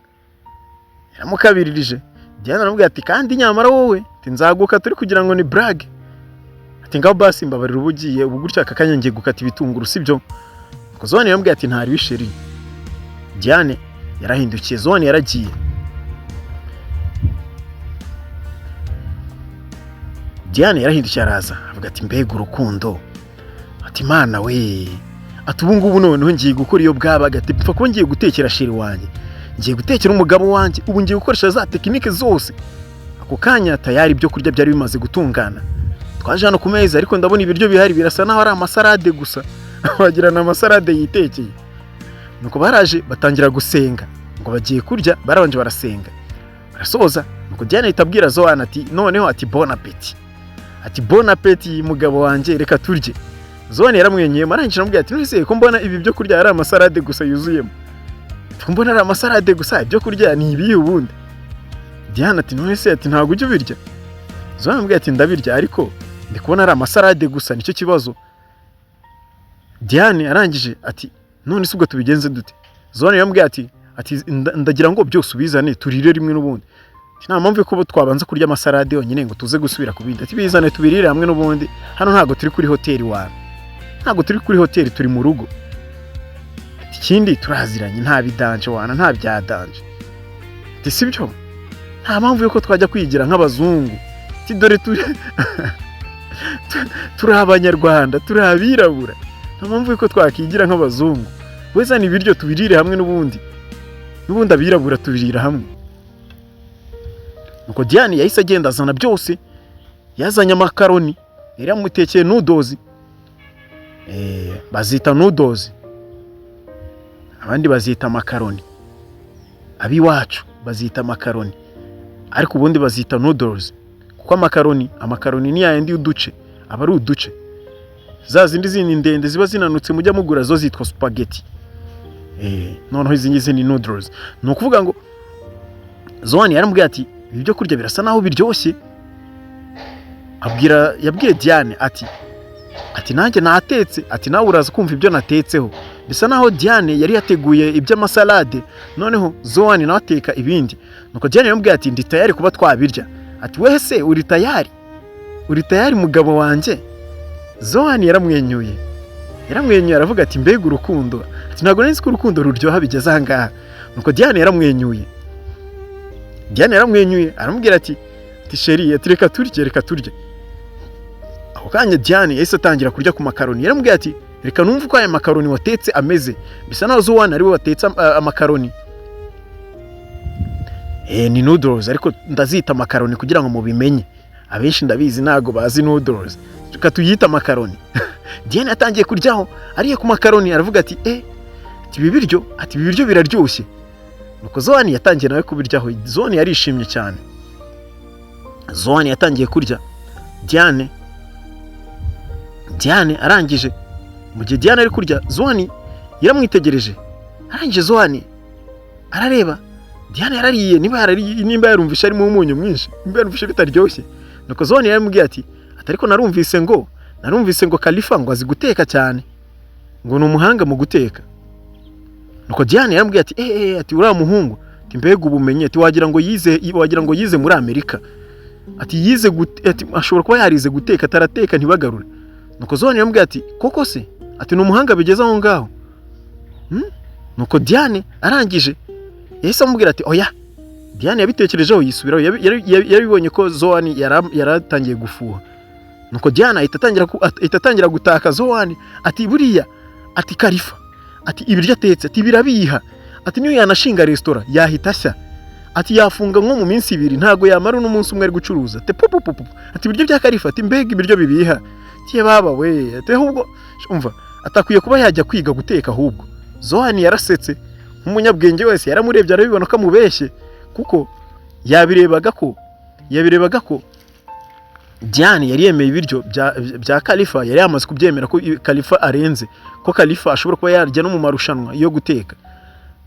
Yaramukabiririje. Diane aramubwira ati kandi nyamara wowe ati nzagukata uri kugira ngo ni brag. Ati ngaho basi mbabarira uba ugiye, ubu gutya aka kanya ngiye gukata ibitunguru sibyo? Nuko Zowani yaramubwiye ati ntari bisheri. Diane yarahindukiye, Zowani yaragiye. Diane yarahindukiye araza avuga ati mbega urukundo, ati mana we, ati ubu ngubu noneho ngiye gukora iyo bwabaga, ati pfa kuba ngiye gutekera sheri wanjye, ngiye gutekera umugabo wanjye, ubu ngiye gukoresha za tekinike zose. Ako kanya tayari ibyo kurya byari bimaze gutungana. Twaje hano ku meza ariko ndabona ibiryo bihari birasa naho ari amasarade gusa, wagira ni amasarade yitekeye. Nuko baraje batangira gusenga ngo bagiye kurya, barabanje barasenga barasoza. Nuko Diane ahita abwira Zowani ati noneho ati bon appetit, ati bon appetit mugabo wanjye, reka turye. Zowani yaramwenyuye arangije aramubwira ati none se ko mbona ibi byo kurya ari amasarade gusa yuzuyemo, mbona ari amasarade gusa, ibyo kurya ni ibihe ubundi? Diane ati none se ati ntabwo ujya ubirya? Zowani aramubwira ati ndabirya ariko ndi kubona ari amasarade gusa nicyo kibazo. Diane arangije ati none se ubwo tubigenze dute? Zowani yaramubwiye ati ndagira ngo byose ubizane turire rimwe n'ubundi, nta mpamvu yuko twabanza kurya amasarade yonyine ngo tuze gusubira ku bindi, ati bizane tubirire hamwe n'ubundi, hano ntabwo turi kuri hoteli wawe, ntabwo turi kuri hoteli, turi mu rugo. Ikindi turaziranye, nta bidanje wana, nta byadanje. Ati sibyo, nta mpamvu yuko twajya kwigira nk'abazungu, ati dore turi abanyarwanda, turi abirabura, nta mpamvu yuko twakigira nk'abazungu, wezana ibiryo tubirire hamwe n'ubundi, n'ubundi abirabura tubirira hamwe. Nuko Diane yahise agenda azana byose, yazanye amakaroni, yari yamutekeye noodles, bazita noodles, abandi bazita amakaroni, abiwacu bazita amakaroni, ariko ubundi bazita noodles, Kuko amakaroni ni yayandi y'uduce, aba ari uduce. Za zindi zindi ndende ziba zinanutse mujya mugura zo zitwa spaghetti. Noneho izi ngizi ni noodles. Ni ukuvuga ngo Zoan yaramubwiye ati ibi byo kurya birasa naho biryoshye. Yabwiye Diane ati nanjye natetse, ati nawe uraza kumva ibyo natetseho. Bisa naho Diane yari yateguye iby'amasalade, noneho Zoan nawe ateka ibindi. Nuko Diane yamubwiye ati ndi tayari kuba twabirya. Ati wehe se uri tayari? Uri tayari mugabo wanjye? Zoan yaramwenyuye. Yaramwenyuye aravuga ati mbega urukundo. Ati ntabwo nari nzi ko urukundo ruryoha bigeze aha ngaha. Nuko Diane yaramwenyuye. Diane yaramwenyuye aramubwira ati chéri, ati reka turye, reka turye. Ako kanya Diane yahise atangira kurya ku makaroni. Yaramubwiye ati reka numve uko aya makaroni watetse ameze. Bisa naho Zoan ariwe watetse amakaroni. Ni noodles ariko ndazita amakaroni kugira ngo mubimenye. Abenshi ndabizi ntago bazi noodles. Reka tuyite amakaroni. Diane yatangiye kuryaho, ariye ku makaroni aravuga ati ati ibi biryo, ati ibi biryo biraryoshye. Nuko Zoan yatangiye nawe kubiryaho. Zoan yarishimye cyane. Zoan yatangiye kurya. Diane arangije, mu gihe Diane ari kurya, Zoan yaramwitegereje. Arangije Zoan arareba Diane yarariye, nimba yarumvishe arimo umunyu mwinshi, nimba yarumvishe bitaryoshye. Nuko Zoan yaramubwiye ati ariko narumvise ngo Khalifa ngo azi guteka cyane, ngo ni umuhanga mu guteka. Nuko Diane yaramubwiye ati ati uriya muhungu, ati mbega ubumenyi, ati wagira ngo yize muri Amerika, ati yize ati ashobora kuba yarize guteka, atarateka ntibagarure. Nuko Zoan yaramubwiye ati koko se, ati ni umuhanga bigeze aho ngaho. Nuko Diane arangije yahise amubwira ati oya. Diane yabitekerejeho yisubiraho, yarabibonye ko Zoan yaratangiye gufuha. Nuko Diane ahita atangira gutaka Zoan ati buriya, ati Khalifa, ati ibiryo atetse, ati birabiha, ati niyo yanashinga resitora yahita ashya, ati yafunga nko mu minsi ibiri, ntago yamara n'umunsi umwe ari gucuruza. Ati pupupupu, ati ibiryo bya Khalifa, ati mbega ibiryo bibiha, ati baba we, ati ahubwo umva atakwiye kuba yajya kwiga guteka ahubwo. Zoan yarasetse nk'umunyabwenge wese, yaramurebye arabibona ko amubeshye, kuko yabirebaga ko Diane yari yemeye ibiryo bya Khalifa, yari yamaze kubyemera ko Khalifa arenze, ko Khalifa ashobora kuba yarya no mu marushanwa yo guteka.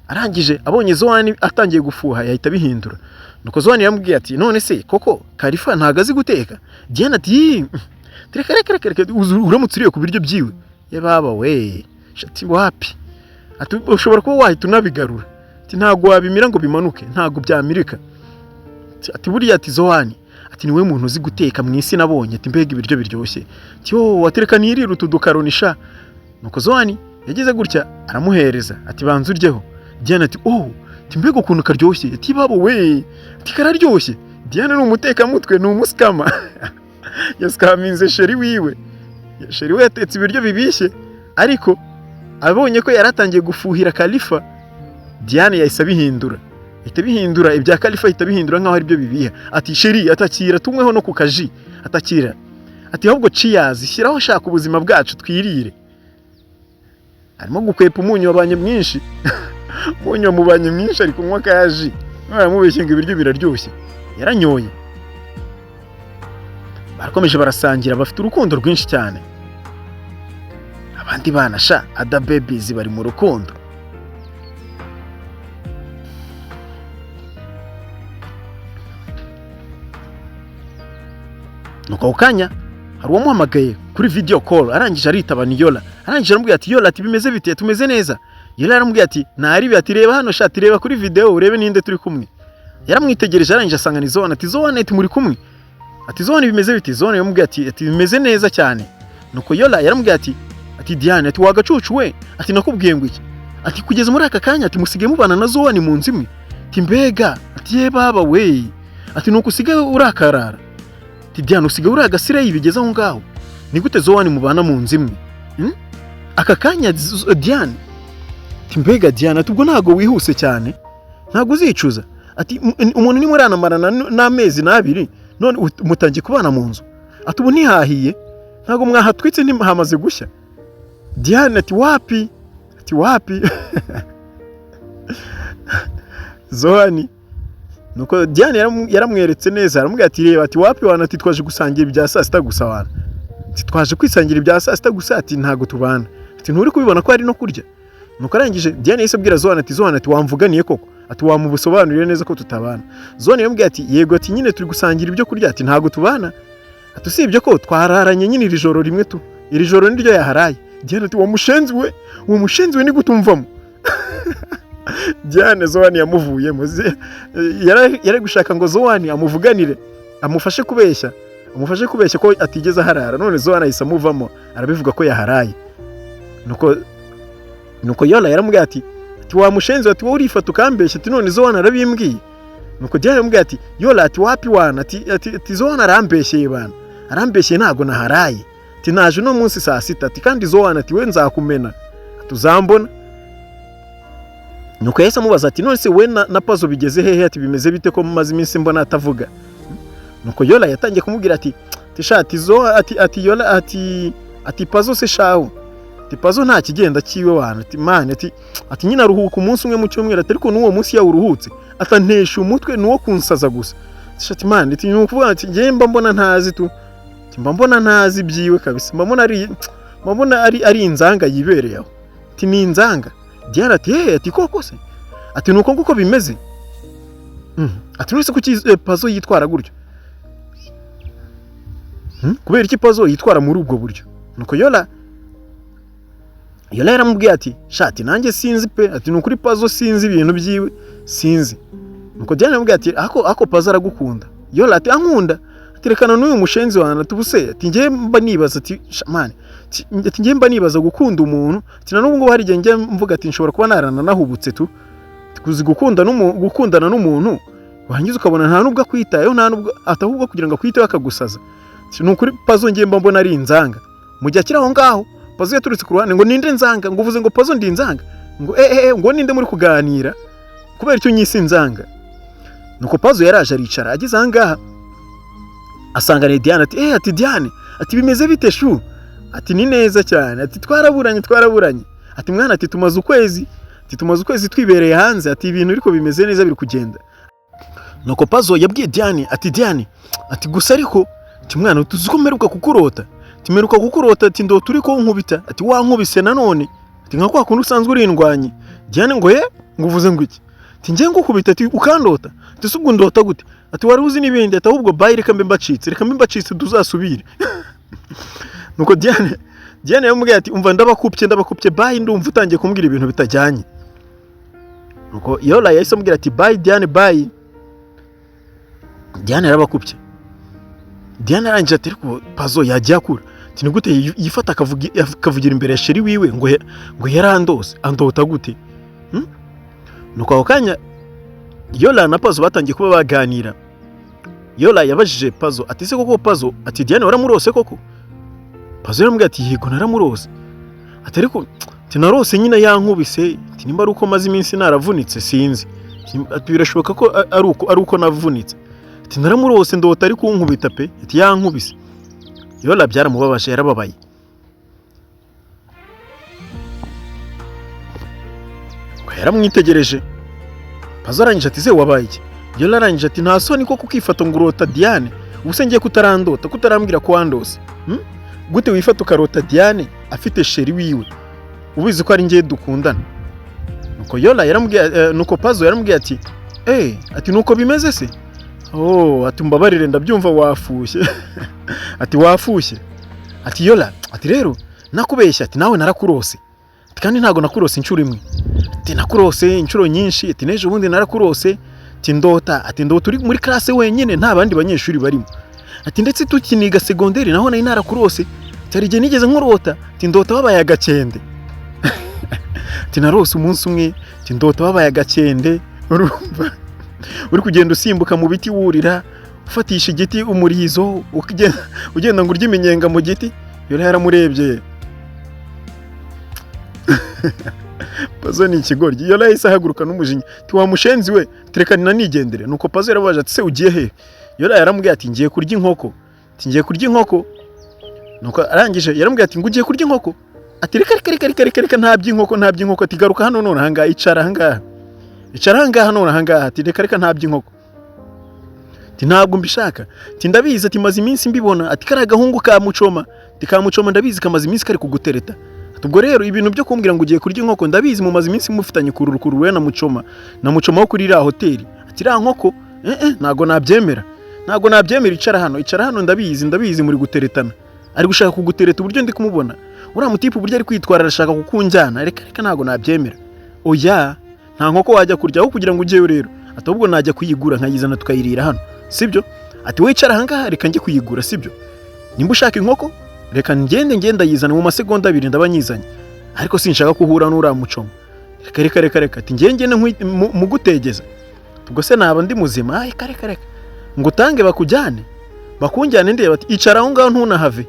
Arangije abonye Zoan atangiye gufuha yahita abihindura. Nuko Zoan yamubwiye ati none se koko Khalifa ntago azi guteka? Diane ati reka reka reka, uramutse uriye ku biryo byiwe, ye baba we, ati wapi, ati ushobora kuba wahita unabigarura, ati ntago wabimira ngo bimanuke, ntago byamirika, ati buriya, ati Zoan, ati niwe muntu uzi guteka mu isi nabonye, ati mbega ibiryo biryoshye, ati yo watereka nirire utu dukaroni sha. Nuko Zoan yagize gutya aramuhereza ati banza uryeho. Diane ati oh, ati mbega ukuntu karyoshye, ati babo we, ati kararyoshye. Diane ni umutekamutwe, ni umuskama. Yaskaminze chéri wiwe. Chéri we yatetse ibiryo bibishye, ariko abonye ko yaratangiye gufuhira Khalifa, Diane yahise abihindura. Ahita bihindura ibya Khalifa, ahita bihindura nkaho ari byo bibiha. Ati chéri atakira tunyweho no ku kaji, atakira. Ati ahubwo cheers, shyiraho shaka ubuzima bwacu twirire. Arimo gukwepa umunyu wabanye mwinshi. Umunyu wamubanye mwinshi ari kunywa kaji. Baramubeshye ngo ibiryo biraryoshye. Yaranyoye. Barakomeje barasangira, bafite urukundo rwinshi cyane. Abandi bana sha Ada babies bari mu rukundo. Nuko ako kanya hari uwamuhamagaye kuri video call, arangije aritaba ni Yola. Arangije aramubwira ati Yola, ati bimeze bite, tumeze neza. Yola aramubwira ati ntaribi, ati reba hano sha, ati reba kuri video urebe ninde turi kumwe. Yaramwitegereje arangije asanga ni Zoan, ati Zoan, ati muri kumwe, ati Zoan bimeze bite. Zoan yamubwiye ati bimeze neza cyane. Nuko Yola yaramubwiye ati Diane, ati wagacucu we, ati nakubwiye ngo iki, ati kugeza muri aka kanya, ati musigaye mubana na Zoan mu nzu imwe, ati mbega, ati ye baba we, ati nuko usigaye urakarara, ati Diane usigaye uri agasireyi bigeze aho ngaho, ni gute Zoan mubana mu nzu imwe? Aka kanya Diane, ati mbega Diane, ati ubwo ntago wihuse cyane, ntago uzicuza, ati umuntu nimuranamarana n'amezi n'abiri none mutangiye kubana mu nzu, ati ubu ntihahiye, ntago mwahatwitse, ntihamaze gushya. Diane ati wapi, ati wapi. Zoan Nuko Diane yaramweretse neza, aramubwira ati: "Reba," ati: "wapi wana," ati: "twaje gusangira ibya saa sita gusa wana," ati: "twaje kwisangira ibya saa sita gusa," ati: "ntago tubana," ati: "nturi kubibona ko hari no kurya?" Nuko arangije Diane yahise abwira Zoan ati: "Zoan," ati: "wamvuganiye koko," ati: "wamubusobanurire neza ko tutabana." Zoan yamubwiye ati: "Yego," ati: "nyine turi gusangira ibyo kurya," ati: "ntago tubana," ati: "usibye ko twararanye nyine iri joro rimwe tu, iri joro niryo yaharaye." Diane ati: "Wa mushenzi we, uwo mushenzi we, ni gute umvamo?" Diane Zoan yamuvuyemo. Yari gushaka ngo Zoan amuvuganire, amufashe kubeshya ko atigeze aharara, none Zoan ahise amuvamo, arabivuga ko yaharaye. Nuko Yola yaramubwiye ati: "Wa mushenzi we," ati: "wowe urifata ukambeshya," ati: "none Zoan arabimbwiye." Nuko Diane yaramubwiye ati: "Yola," ati: "wapi wana," ati: "Zoan arambeshyeye bana, arambeshyeye, ntago naharaye," ati: "naje uno munsi saa sita," ati: "kandi Zoan," ati: "we nzakumena," ati: "uzambona." Nuko yahise amubaza ati: "None se we na Pazo bigeze hehe?" Ati: "Bimeze bite ko mumaze iminsi mbona atavuga?" Nuko Yola yatangiye kumubwira ati: "Sha," ati: "zo," ati "Yola," ati: "Pazo se shahu," ati: "Pazo nta kigenda cyiwe wana," ati: "man," ati: "nyine aruhuka umunsi umwe mu cyumweru," ati: "ariko n'uwo munsi yawuruhutse atantesha umutwe, ni uwo kunsaza gusa." Ati: "Sha," ati: "man," ati: "ni ukuvuga," ati: "njye mba mbona ntazi tu," ati: "mba mbona ntazi ibyiwe kabisa, mba mbona ari inzanga yibereye aho," ati: "ni inzanga." Diane ati: "Hey," ati: "koko se?" Ati: "nuko nguko bimeze." Ati: "None se kuki Pazo yitwara gutyo? Kubera iki Pazo yitwara muri ubwo buryo?" Nuko Yola yaramubwiye ati: "Shati, nanjye sinzi pe," ati: "ni ukuri Pazo sinzi ibintu byiwe, sinzi." Nuko Diane yaramubwiye ati: "Ako Pazo aragukunda." Yola ati: "Ankunda?" Ati: "Rekana n'uyu mushenzi wanjye," ati: "ubuse," ati: "njye mba nibaza," ati: "man," ati: "njye mba nibaza gukunda umuntu," ati: "na n'ubu ngubu hari igihe njya mvuga," ati: "nshobora kuba narananahubutse tu." Ati: "Kuzi gukundana n'umuntu, warangiza ukabona nta nubwo akwitayeho, nta nubwo atahubwo kugira ngo akwiteho akagusaza." Ati: "Ni ukuri Pazo njye mba mbona ari inzanga." Mu gihe akiri aho ngaho, Pazo yaturutse ku ruhande ngo: "Ninde nzanga? Ngo uvuze ngo Pazo ndi inzanga? Ngo eh eh, ngo ninde muri kuganira? Kubera icyo unyise inzanga?" Nuko Pazo yaraje aricara, ageze aha ngaha asanga ni Diane. Ati: "Eh," ati: "Diane," ati: "bimeze bite shu?" Ati: "Ni neza cyane," ati: "twaraburanye, twaraburanye," ati: "mwana," ati: "tumaze ukwezi," ati: "tumaze ukwezi twibereye hanze," ati: "ibintu ariko bimeze neza, biri kugenda." Nuko Pazo yabwiye Diane ati: "Diane," ati: "gusa ariko," ati: "mwana, tuzi ko mperuka kukurota," ati: "mperuka kukurota," ati: "ndota uri ko nkubita," ati: "wankubise nanone," ati: "nka kwa kundi usanzwe urindwanye." Diane ngo: "Ye, ngo uvuze ngo iki?" Ati: "Njye ngukubita," ati: "ukandota?" Ati: "se ubwo ndota gute?" Ati: "wari uzi n'ibindi," ati: "ahubwo bye, reka mbe mbacitse, reka mbe mbacitse, tuzasubire." Nuko Diane yamubwiye ati: "Umva, ndabakupye, ndabakupye, bye, ndumva utangiye kumbwira ibintu bitajyanye." Nuko Yola yahise amubwira ati: "Bye Diane, bye." Diane yarabakupye. Diane arangije ati: "Ariko Pazo yagiye akura," ati: "ni gute yifata akavugira imbere ya chéri wiwe ngo yarandose? Andota gute?" Nuko ako kanya Yola na Pazo batangiye kuba baganira. Yola yabajije Pazo ati: "Se koko Pazo," ati: "Diane waramurose koko?" Pazo yaramubwiye ati: "Yego, naramurose," ati: "ariko," ati: "narose nyine yankubise," ati: "nimba ari uko maze iminsi naravunitse sinzi," ati: "birashoboka ko ari uko navunitse," ati: "naramurose, ndota ari kunkubita pe," ati: "yankubise." Yola byaramubabaje, yarababaye. Ngo yaramwitegereje. Pazo arangije ati: "Se wabaye iki?" Yola arangije ati: "Nta soni ko kukifata ngo urota Diane? Ubu se ngiye kutarandota, kutarambwira ko wandose? Gute wifata ukarota Diane afite chéri wiwe, ubizi ko ari njye dukundana?" Nuko Yola yaramubwiye, nuko Pazo yaramubwiye ati: "Eh," ati: "nuko bimeze se? Oh," ati: "mbabarire, ndabyumva wafushye," ati: "wafushye," ati: "Yola," ati: "rero nakubeshya," ati: "nawe narakurose," ati: "kandi ntago nakurose inshuro imwe," ati: "nakurose inshuro nyinshi," ati: "n'ejo bundi narakurose," ati: "ndota," ati: "ndota uri muri classe wenyine, nta bandi banyeshuri barimo," ati: "ndetse tukiniga segonderi naho nari narakurose," ati: "hari igihe nigeze nkurota," ati: "ndota wabaye agakende," ati: "narose umunsi umwe," ati: "ndota wabaye agakende, urumva uri kugenda usimbuka mu biti, wurira, ufatisha igiti umurizo, ugenda ngo urye iminyenga mu giti." Yola yaramurebye. Pazo ni ikigoryi. Yola yahise ahaguruka n'umujinya ati: "Wa mushenzi we, tereka nanigendere." Nuko Pazo yarabaje ati: "Se ugiye he?" Yola yaramubwiye ati: "Ngiye kurya inkoko," ati: "ngiye kurya inkoko." Nuko arangije yaramubwiye ati: "Ngo ugiye kurya inkoko?" Ati: "Reka, reka, reka, reka, reka, reka, nta by'inkoko, nta by'inkoko," ati: "garuka hano none ahangaha, icara ahangaha, icara ahangaha none ahangaha," ati: "reka, reka, nta by'inkoko." Ati: "Ntabwo mbishaka." Ati: "Ndabizi." Ati: "Maze iminsi mbibona." Ati: "Kariya gahungu ka Mucoma." Ati: "Ka Mucoma, ndabizi kamaze iminsi kari kugutereta." Ati: "Ubwo rero ibintu byo kumbwira ngo ugiye kurya inkoko, ndabizi mumaze iminsi mufitanye kururukuru, we na Mucoma, na Mucoma wo kuri iriya hoteli." Ati: "Iriya nkoko, ntabwo nabyemera, ntabwo nabyemera. Icara hano, icara hano. Ndabizi, ndabizi, muri guteretana. Ari gushaka kugutereta. Uburyo ndi kumubona uriya mutipe, uburyo ari kwitwara, arashaka kukunjyana. Reka, reka, ntabwo nabyemera. Oya, nta nkoko wajya kurya. Aho kugira ngo ujyeyo rero," ati, "ahubwo najya kuyigura nkayizana tukayirira hano, sibyo?" Ati: "Wicara ahangaha, reka njye kuyigura, sibyo? Nimba ushaka inkoko, reka ngende, ngenda yizana mu masegonda 2 ndaba nyizanye, ariko sinshaka ko uhura n'uriya Mucoma. Reka, reka, reka, reka." Ati: "Ngende ngende mugutegeza, ubwo se naba ndi muzima? Reka, reka, reka, ngo utange bakujyane, bakunjyane ndeba." Ati: "Icara aho ngaho, ntunahave,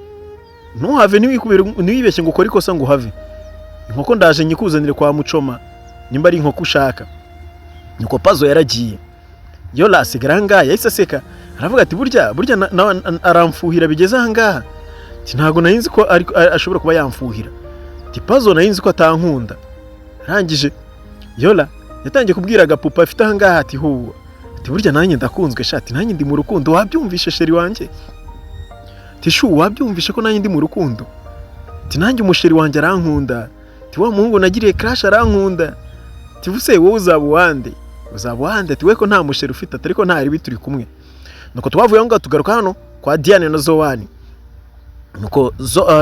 ntuhave, ntiwibeshye ngo ukore ikosa ngo uhave. Inkoko ndaje nyikuzanire kwa Mucoma nimba ari inkoko ushaka." Nuko Pazo yaragiye, Yola asigara aha ngaha. Yahise aseka, aravuga ati: "Burya, burya aramfuhira bigeze aha ngaha." Ati: "Ntabwo nari nzi ko ashobora kuba yamfuhira." Ati: "Pazo nari nzi ko atankunda." Arangije Yola yatangiye kubwira agapupa afite aha ngaha ati: "Huwa," ati, "burya nanjye ndakunzwe sha." Ati: "Nanjye ndi mu rukundo, wabyumvishe chéri wanjye?" Ati: "Chou, wabyumvishe ko nanjye ndi mu rukundo?" Ati: "Nanjye umuchéri wanjye arankunda." Ati: "Wa muhungu nagiriye crush arankunda." Ati: "Buse wowe uzaba uwande, uzaba uwande?" Ati: "We ko nta muchéri ufite?" Ati: "Ariko nta ribi, turi kumwe." Nuko twavuye aho ngaho tugaruka hano kwa Diane na Zowani. Nuko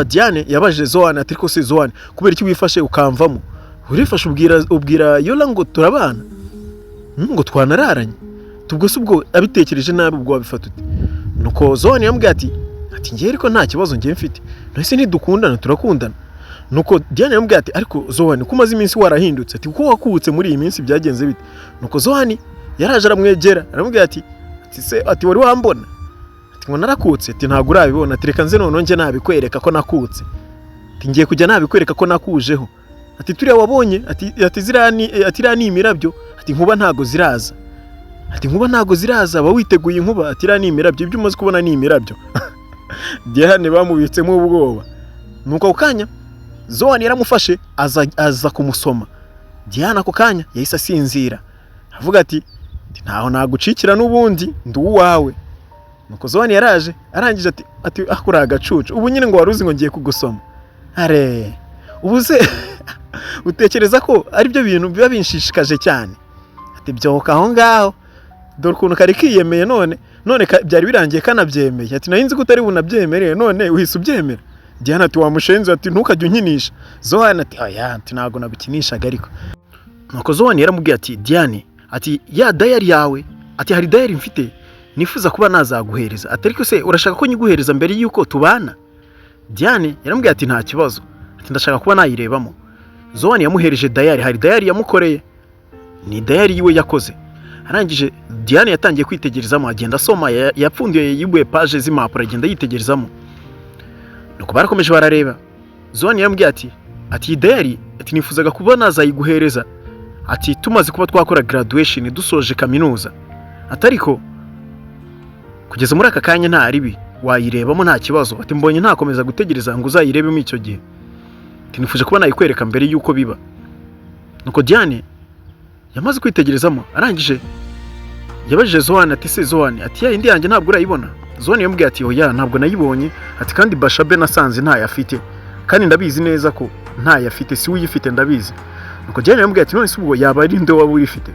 Diane yabajije Zowani ati: "Ariko se Zowani, kubera iki wifashe ukamvamo? Urifashe ubwira Yola ngo turabana, ngo twanararanye. Tubwo se ubwo abitekereje nabi, ubwo wabifata ute?" Nuko Zowani yambwiye ati: "Ngewe ariko nta kibazo ngewe mfite. None ntidukundana? Turakundana." Nuko Diane yambwiye ati: "Ariko Zowani, ko umaze iminsi warahindutse?" Ati: "Kuko wakubutse muri iyi minsi, byagenze bite?" Nuko Zowani yaraje aramwegera, aramubwira ati: "Se," ati, "wari wambona?" Ati: "Ngo narakutse?" Ati: "Ntabwo urabibona." Ati: "Reka nze noneho njye nabikwereka ko nakutse." Ati: "Ngiye kujya nabikwereka ko nakujeho." Ati: "Turiya wabonye," ati, "ziriya ni," ati, "iriya ni imirabyo." Ati: "Nkuba ntago ziraza." Ati: "Nkuba ntago ziraza, ba witeguye inkuba." Ati: "Iriya ni imirabyo, ibyo umaze kubona ni imirabyo." Diane bamubitsemo ubwoba. Nuko ako kanya Zowani yaramufashe, aza kumusoma. Diane ako kanya yahise asinzira, avuga ati: "Ntaho nagucikira n'ubundi, ndi uwawe." Nuko Zowani yaraje, arangije ati: "Ah, uri agacucu. Ubu nyine ngo wari uzi ngo ngiye kugusoma? Are ubu se utekereza ko aribyo bintu biba binshishikaje cyane?" Ati: "Byoka aho ngaho, dore ukuntu kari kiyemeye. None byari birangiye kanabyemeye." Ati: "Nari nzi ko utari bunabyemere, none uhise ubyemera." Diana ati: "Wamushenzi," ati, "ntukajye unkinisha." Zohani ati: "Oya," ati, "ntabwo nagukinishaga ariko." Nuko Zohani yaramubwiye ati: "Diane," ati, "ya diary yawe," ati, "hari diary mfite nifuza kuba nazaguhereza." Ati: "Ariko se urashaka ko nyiguhereza mbere y'uko tubana?" Diane yaramubwiye ati: "Nta kibazo." Ati: "Ndashaka kuba nayirebamo." Zohani yamuhereje diary. Hari diary yamukoreye, ni diary yiwe yakoze. Arangije Diane yatangiye kwitegerezamo, agenda asoma, yapfundiye yibuye page z'impapuro, agenda yitegerezamo. Nuko barakomeje barareba. Zohani yaramubwiye ati: "Iyi diary," ati, "nifuzaga kuba nazayiguhereza," ati, "tumaze kuba twakora graduation, dusoje kaminuza." Ati: "Ariko kugeza muri aka kanya nta ribi, wayirebamo nta kibazo." Ati: "Mbonye ntakomeza gutegereza ngo uzayirebemo icyo gihe." Ati: "Nifuje kuba nayikwereka mbere y'uko biba." Nuko Diane yamaze kwitegerezamo, arangije yabajije Zohani ati: "Se Zohani," ati, "ya indi yanjye ntabwo urayibona?" Zohani yamubwiye ati: "Oya, ntabwo nayibonye." Ati: "Kandi Bashabe nasanze ntayo afite, kandi ndabizi neza ko ntayo afite, si we uyifite, ndabizi." Nuko Diane yamubwiye ati: "None se ubwo yaba ari nde waba uyifite?"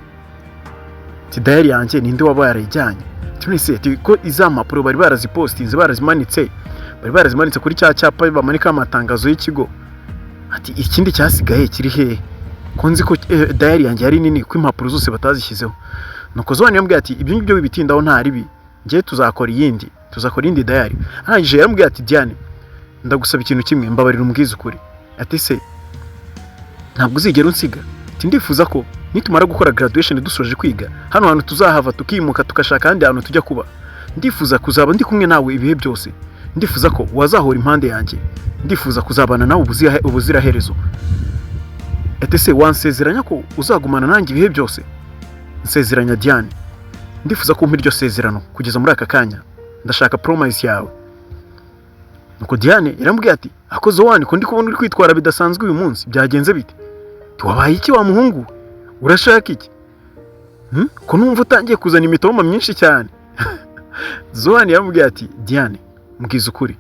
Ati: "Diary yanjye ninde waba yarayijyanye?" Ati: "None se," ati, "ko iza mpapuro bari barazipostinze, barazimanitse, bari barazimanitse kuri cya cyapa bamanikaho amatangazo y'ikigo?" Ati: "Ikindi cyasigaye kiri hehe, ko nzi ko diary yanjye yari nini, ko impapuro zose batazishyizeho?" Nuko Zohani yamubwiye ati: "Ibyo ngibyo wibitindaho, nta ribi, njye tuzakora iyindi, tuzakora iyindi diary." Arangije yaramubwiye ati: "Diane, ndagusaba ikintu kimwe, mbabarira umbwize ukuri." Ati: "Se ntabwo uzigera unsiga?" Ati: "Ndifuza ko nitumara gukora graduation, dusoje kwiga, hano hantu tuzahava, tukimuka, tugashaka ahandi hantu tujya kuba. Ndifuza kuzaba ndi kumwe nawe ibihe byose. Ndifuza ko wazahora impande yanjye. Ndifuza kuzabana nawe ubuziraherezo." Ati: "Se wansezeranya ko uzagumana nanjye ibihe byose? Nsezeranya Diane, ndifuza ko umpa iryo sezerano kugeza muri aka kanya. Ndashaka promise yawe." Nuko Diane yaramubwiye ati: "Ako Zowani, ko ndi kubona uri kwitwara bidasanzwe uyu munsi, byagenze bite? Wabaye iki wa muhungu we? Urashaka iki? Ko numva utangiye kuzana imitoma myinshi cyane?" Zohani yaramubwiye ati: "Diane, mbwiza ukuri,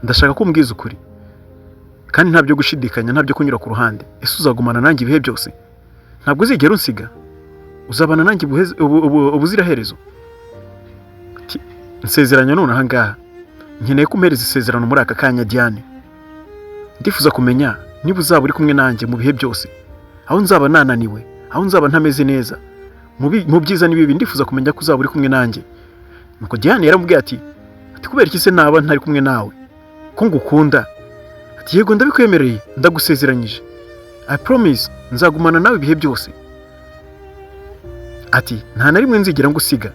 ndashaka ko umbwiza ukuri kandi nta byo gushidikanya, nta byo kunyura ku ruhande. Ese uzagumana nanjye ibihe byose? Ntabwo uzigera unsiga? Uzabana nanjye ubuziraherezo?" Ati: "Nsezeranya none aha ngaha, nkeneye ko umpereza isezerano muri aka kanya. Diane, ndifuza kumenya niba uzaba uri kumwe nanjye mu bihe byose, aho nzaba nananiwe, aho nzaba ntameze neza, mu byiza n'ibibi, ndifuza kumenya ko uzaba uri kumwe nanjye." Nuko Diane yaramubwiye ati: "Kubera iki se naba ntari kumwe nawe ko ngukunda?" Ati: "Yego, ndabikwemereye, ndagusezeranyije, I promise, nzagumana nawe ibihe byose." Ati: "Nta na rimwe nzigera ngusiga.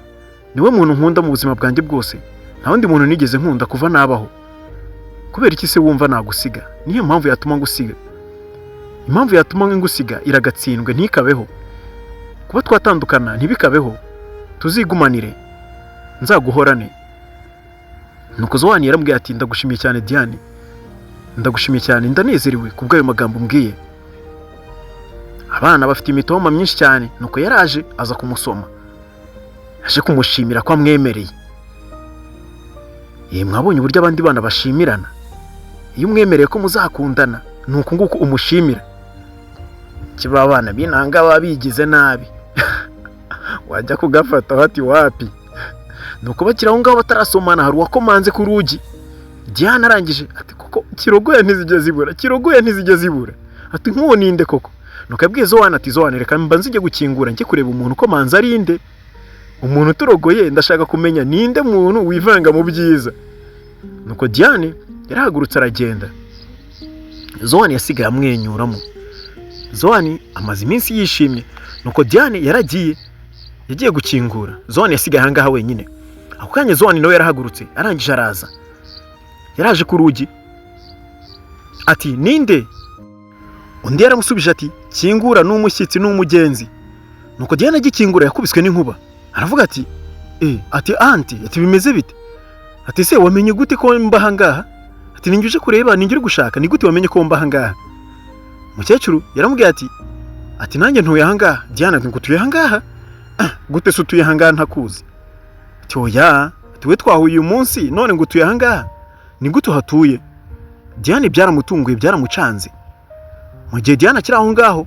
Niwe muntu nkunda mu buzima bwanjye bwose, nta wundi muntu nigeze nkunda kuva nabaho. Kubera iki se wumva nagusiga? Niyo mpamvu yatuma ngusiga? Impamvu yatuma ngusiga iragatsindwe, ntikabeho. Kuba twatandukana ntibikabeho, tuzigumanire, nzaguhorane." Nuko Zowani yaramubwiye ati: "Ndagushimiye cyane, Diane, ndagushimiye cyane, ndanezerewe ku bw'ayo magambo umbwiye." Abana bafite imitoma myinshi cyane. Nuko yaraje aza kumusoma, aje kumushimira ko amwemereye. Ye, mwabonye uburyo abandi bana bashimirana? Iyo umwemereye ko muzakundana, ni uku nguku umushimira. Kiba abana b'inanga baba bigize nabi, wajya kugafata ati wapi. Nuko bakiri aho ngaho batarasomana, hari uwakomanze ku rugi. Diane arangije ati: "Koko kirogoya ntizijya zibura, kirogoya ntizijya zibura." Ati: "Nk'uwo ninde koko?" Nuko yabwiye Zowana ati: "Zowana, reka mba nzijye gukingura, njye kureba umuntu ukomanze ari nde, umuntu uturogoye. Ndashaka kumenya ninde muntu wivanga mu byiza." Nuko Diane yarahagurutse aragenda. Zowana yasigaye amwenyuramo. Zowana amaze iminsi yishimye. Nuko Diane yaragiye, yagiye gukingura. Zowana yasigaye ahangaha wenyine. Ako kanya Zowana nawe yarahagurutse, arangije araza. Yaraje ku rugi ati: "Ninde?" Undi yaramusubije ati: "Kingura, ni umushyitsi, ni umugenzi." Nuko Diane agikingura yakubiswe n'inkuba, aravuga ati: "E," ati: "Aunty," ati: "bimeze bite?" Ati: "Se wamenye gute ko mba ahangaha?" Ati: "Ninjye uje kureba, ninjye uri gushaka, ni gute wamenye ko mba ahangaha?" Umukecuru yaramubwiye ati: "Nanjye ntuye ahangaha." Diane ati: "Ngo utuye ahangaha? Ah, gute se utuye ahangaha ntakuzi?" Ati: "Oya," ati: "we twahuye uyu munsi, none ngo utuye ahangaha, ni gute uhatuye?" Diane byaramutunguye, byaramucanze. Mu gihe Diane akiri aho ngaho,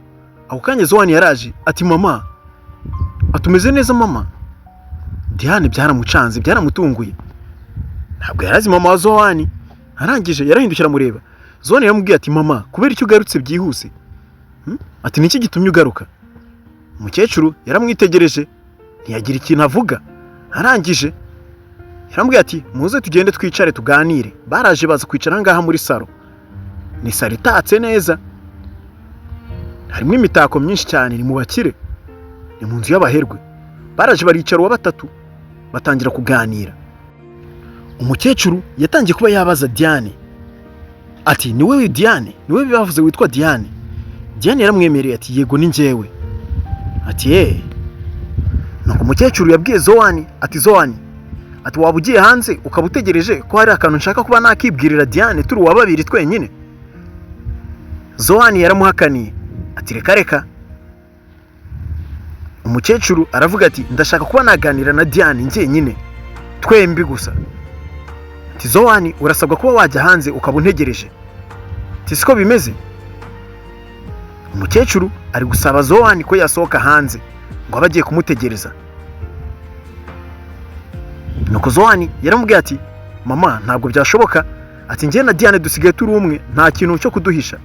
ako kanya Zowani yaraje ati: "Mama," ati: "umeze neza, mama?" Diane byaramucanze, byaramutunguye, ntabwo yarazi mama wa Zowani. Arangije yarahindukira amureba. Zowani yaramubwiye ati: "Mama, kubera icyo ugarutse byihuse? Hmm? Ati: "Niki gitumye ugaruka?" Umukecuru yaramwitegereje, ntiyagira ikintu avuga. Arangije yaramubwiye ati: "Muze tugende twicare tuganire." Baraje baza kwicara aha ngaha muri salo. Ni salo itatse neza, harimo imitako myinshi cyane, ni mu bakire, ni mu nzu y'abaherwe. Baraje baricara uwa batatu, batangira kuganira. Umukecuru yatangiye kuba yabaza Diane ati: "Ni wowe Diane? Ni wowe bavuze witwa Diane?" Diane yaramwemereye ati: "Yego, ni njyewe." Ati: "Ye." Nuko umukecuru yabwiye Zowani ati: "Zowani," ati, "waba ugiye hanze ukaba utegereje ko hari akantu nshaka kuba nakibwirira Diane turi uwa babiri twenyine?" Zowani yaramuhakaniye ati: "Reka reka." Umukecuru aravuga ati: "Ndashaka kuba naganira na Diane njyenyine, twembi gusa." Ati: "Zowani, urasabwa kuba wajya hanze ukaba untegereje." Ati: "Siko bimeze?" Umukecuru ari gusaba Zowani ko yasohoka hanze ngo abe agiye kumutegereza. Nuko Zowani yaramubwiye ati: "Mama, ntabwo byashoboka." Ati: "Njye na Diane dusigaye turi umwe, nta kintu cyo kuduhisha."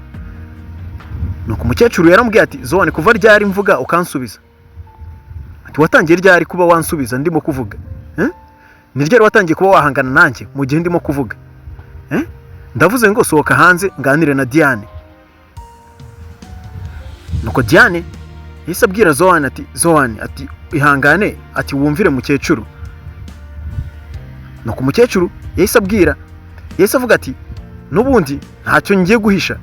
Nuko umukecuru yaramubwiye ati: "Zowani, kuva ryari mvuga ukansubiza?" Ati: "Watangiye ryari kuba wansubiza ndimo kuvuga? Eh? Ni ryari watangiye kuba wahangana nanjye mu gihe ndimo kuvuga? Eh? Ndavuze ngo sohoka hanze nganire na Diane." Nuko Diane yahise abwira Zowani ati: "Zowani," ati, "ihangane," ati, "wumvire mukecuru." Nuko umukecuru yahise abwira, yahise avuga ati: "N'ubundi ntacyo ngiye guhisha,"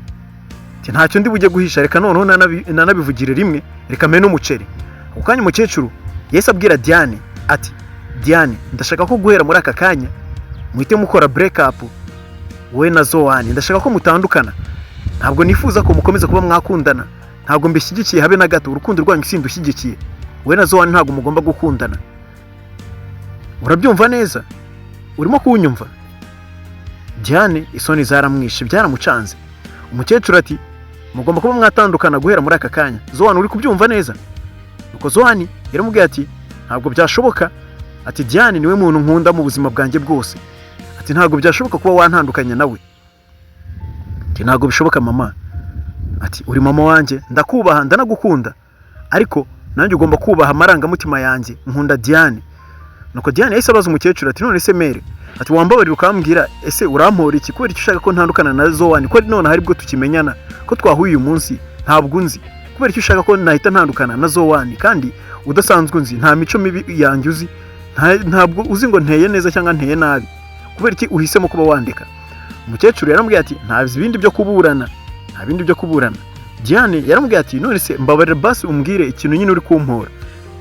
ati: "ntacyo ndi bujye guhisha, reka noneho nanabivugire rimwe, reka mene umuceri." Ako kanya umukecuru yahise abwira Diane ati: "Diane, ndashaka ko guhera muri aka kanya muhite mukora break up, wowe na Zowani. Ndashaka ko mutandukana. Ntabwo nifuza ko mukomeza kuba mwakundana, ntabwo mbishyigikiye habe na gato. Urukundo rwanyu sindushyigikiye. Wowe na Zowani ntabwo mugomba gukundana." Urabyumva neza? Urimo kunyumva?" Diane isoni zaramwishe, byaramucanze. Umukecuru ati: "Mugomba kuba mwatandukana guhera muri aka kanya. Zowani, uri kubyumva neza?" Nuko Zowani yaramubwiye ati: "Ntabwo byashoboka." Ati: "Diane niwe muntu nkunda mu buzima bwanjye bwose." Ati: "Ntabwo byashoboka kuba wantandukanya nawe." Ati: "Ntabwo bishoboka, mama." Ati: "Uri mama wanjye, ndakubaha, ndanagukunda, ariko nanjye ugomba kubaha amarangamutima yanjye. Nkunda Diane." Nuko Diane yahise abaza umukecuru ati: "None se mère," ati, "wambabarira ukambwira, ese urampora iki? Kubera icyo ushaka ko ntandukana na Zowani, ko none hari bwo tukimenyana, ko twahuye uyu munsi, ntabwo unzi? Kubera icyo ushaka ko nahita ntandukana na Zowani kandi udasanzwe unzi, nta mico mibi yanjye uzi, ntabwo uzi ngo nteye neza cyangwa nteye nabi? Kubera iki uhisemo kuba wandeka?" Umukecuru yaramubwiye ati: "Nta bindi byo kuburana, nta bindi byo kuburana." Diane yaramubwiye ati: "None se mbabarira basi umbwire ikintu nyine uri kumpora.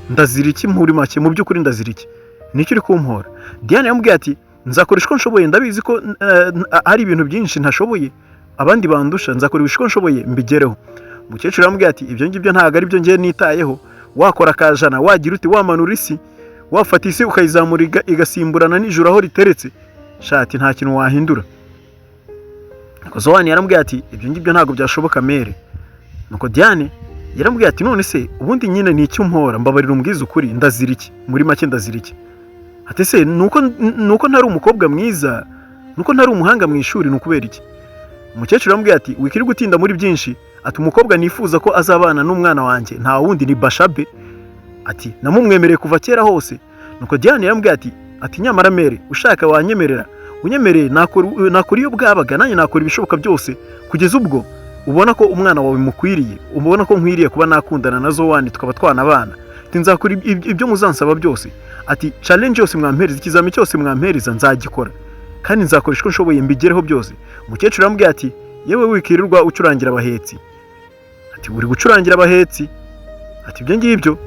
Ndazira iki muri make? Mu by'ukuri ndazira iki? Nicyo uri kumpora?" Diane yamubwiye ati: "Nzakora uko nshoboye. Ndabizi ko hari ibintu byinshi ntashoboye, abandi bandusha. Nzakora uko nshoboye mbigereho." Umukecuru yaramubwiye ati: "Ibyo ngibyo ntabwo ari byo ngiye nitayeho. Wakora akajana, wagira uti, wamanura isi, wafata isi ukayizamura igasimburana n'ijuru aho riteretse, shati nta kintu wahindura." Nuko Zowani yaramubwiye ati: "Ibyo ngibyo ntabwo byashoboka, mère." Nuko Diane yaramubwiye ati: "None se ubundi nyine ni icyo umpora? Mbabarira umbwize ukuri, ndazira iki? Muri make ndazira iki?" Ati: "Se nuko ntari umukobwa mwiza? Nuko ntari umuhanga mu ishuri? Ni ukubera iki?" Umukecuru yaramubwiye ati: "Wikiri gutinda muri byinshi." Ati: "Umukobwa nifuza ko azabana n'umwana wanjye nta wundi, ni Bashabe." Ati: "Namumwemereye kuva kera hose." Nuko Diane yaramubwiye ati: "Nyamara mère, ushaka wanyemerera. Unyemereye nakora iyo bwabaga, nanjye nakora ibishoboka byose kugeza ubwo ubona ko umwana wawe mukwiriye, ubona ko nkwiriye kuba nakundana na Zowani, tukaba twanabana." Ati: "Nzakora ibyo muzansaba byose." Ati: "Challenge yose mwampereza, ikizami cyose mwampereza nzagikora, kandi nzakoresha uko nshoboye mbigereho byose." Umukecuru yaramubwiye ati: "Yewe, wikirirwa ucurangira abahetsi." Ati: "Uri gucurangira abahetsi." Ati: "Ibyo ngibyo,"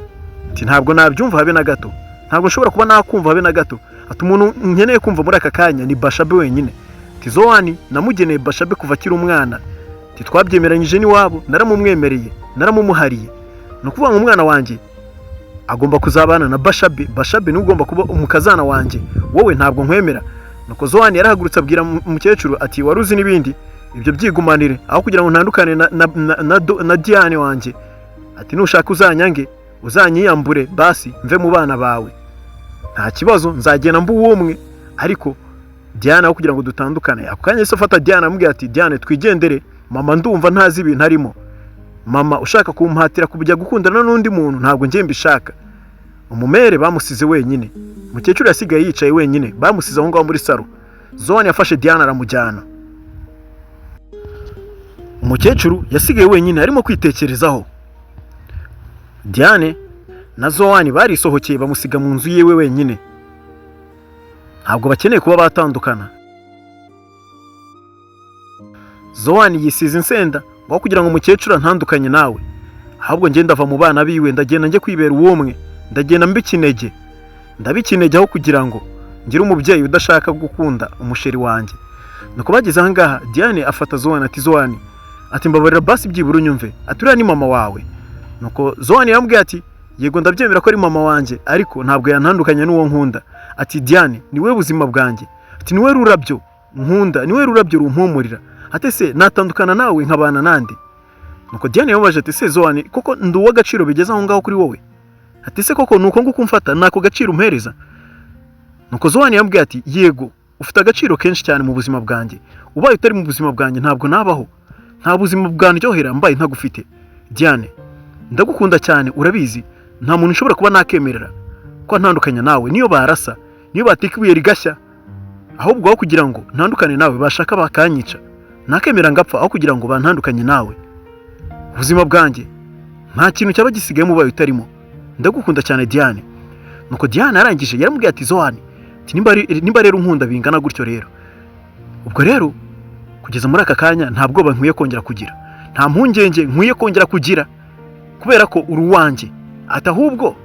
ati, "ntabwo nabyumva habe na gato, ntabwo nshobora kuba nakumva habe na gato." Ati: "Umuntu nkeneye kumva muri aka kanya ni Bashabe wenyine." Ati: "Zowani namugeneye Bashabe kuva akiri umwana." Ati: "Twabyemeranyije n'iwabo, naramumwemereye, naramumuhariye. Ni ukuvuga ngo umwana wanjye agomba kuzabana na Bashabe. Bashabe niwe ugomba kuba umukazana wanjye, wowe ntabwo nkwemera." Nuko Zowani yarahagurutse abwira umukecuru ati: "Wari uzi n'ibindi? Ibyo byigumanire. Aho kugira ngo ntandukane na Diane wanjye," ati, "nushaka uzanyange, uzanyiyambure, basi mve mu bana bawe, nta kibazo, nzagenda mba uw'umwe, ariko Diane aho kugira ngo dutandukane." Ako kanya yahise afata Diane, amubwira ati: "Diane, twigendere. Mama ndumva ntazi ibintu arimo. Mama ushaka kumpatira kujya gukundana n'undi muntu, ntabwo njye mbishaka." Umumere bamusize wenyine, umukecuru yasigaye yicaye wenyine, bamusize aho ngaho muri salo. Zowani yafashe Diane aramujyana. Umukecuru yasigaye wenyine arimo kwitekerezaho. Diane na Zowani barisohokeye, bamusiga mu nzu yiwe wenyine. Ntabwo bakeneye kuba batandukana. Zowani yisize insenda ngo: "Aho kugira ngo umukecuru antandukanye nawe, ahubwo njye ndava mu bana biwe, ndagenda njye kwibera uw'umwe, ndagenda mba ikinege, ndaba ikinege aho kugira ngo ngire umubyeyi udashaka gukunda umusheri wanjye." Nuko bageze aha ngaha, Diane afata Zowani ati: "Zowani," ati, "mbabarira basi byibura unyumve." Ati: "Uriya ni mama wawe." Nuko Zowani yamubwiye ati: "Yego, ndabyemera ko ari mama wanjye, ariko ntabwo yantandukanya n'uwo nkunda." Ati: "Diane ni we buzima bwanjye." Ati: "Ni we rurabyo nkunda, ni we rurabyo rumpumurira." Ati: "Se natandukana nawe nkabana nande?" Nuko Diane yamubaje ati: "Se Zowani, koko ndi uw'agaciro bigeze aho ngaho kuri wowe?" Ati: "Se koko ni uko nguko umfata, ni ako gaciro umpereza?" Nuko Zowani yamubwiye ati: "Yego, ufite agaciro kenshi cyane mu buzima bwanjye. Ubaye utari mu buzima bwanjye ntabwo nabaho, nta buzima bwandyohera mbaye ntagufite. Diane, ndagukunda cyane, urabizi. Nta muntu ushobora kuba nakemerera ko ntandukanya nawe, niyo barasa, niyo bateka ibuye rigashya. Ahubwo aho kugira ngo ntandukane nawe, bashaka bakanyica, nakemera ngapfa aho kugira ngo bantandukanye nawe. Ubuzima bwanjye nta kintu cyaba gisigayemo ubaye utarimo. Ndagukunda cyane, Diane." Nuko Diane arangije yaramubwiye ati: "Zowani," ati, "nimba rero unkunda bingana gutyo rero, ubwo rero kugeza muri aka kanya nta bwoba nkwiye kongera kugira, nta mpungenge nkwiye kongera kugira, kubera ko uri uwanjye." Ati: "Ahubwo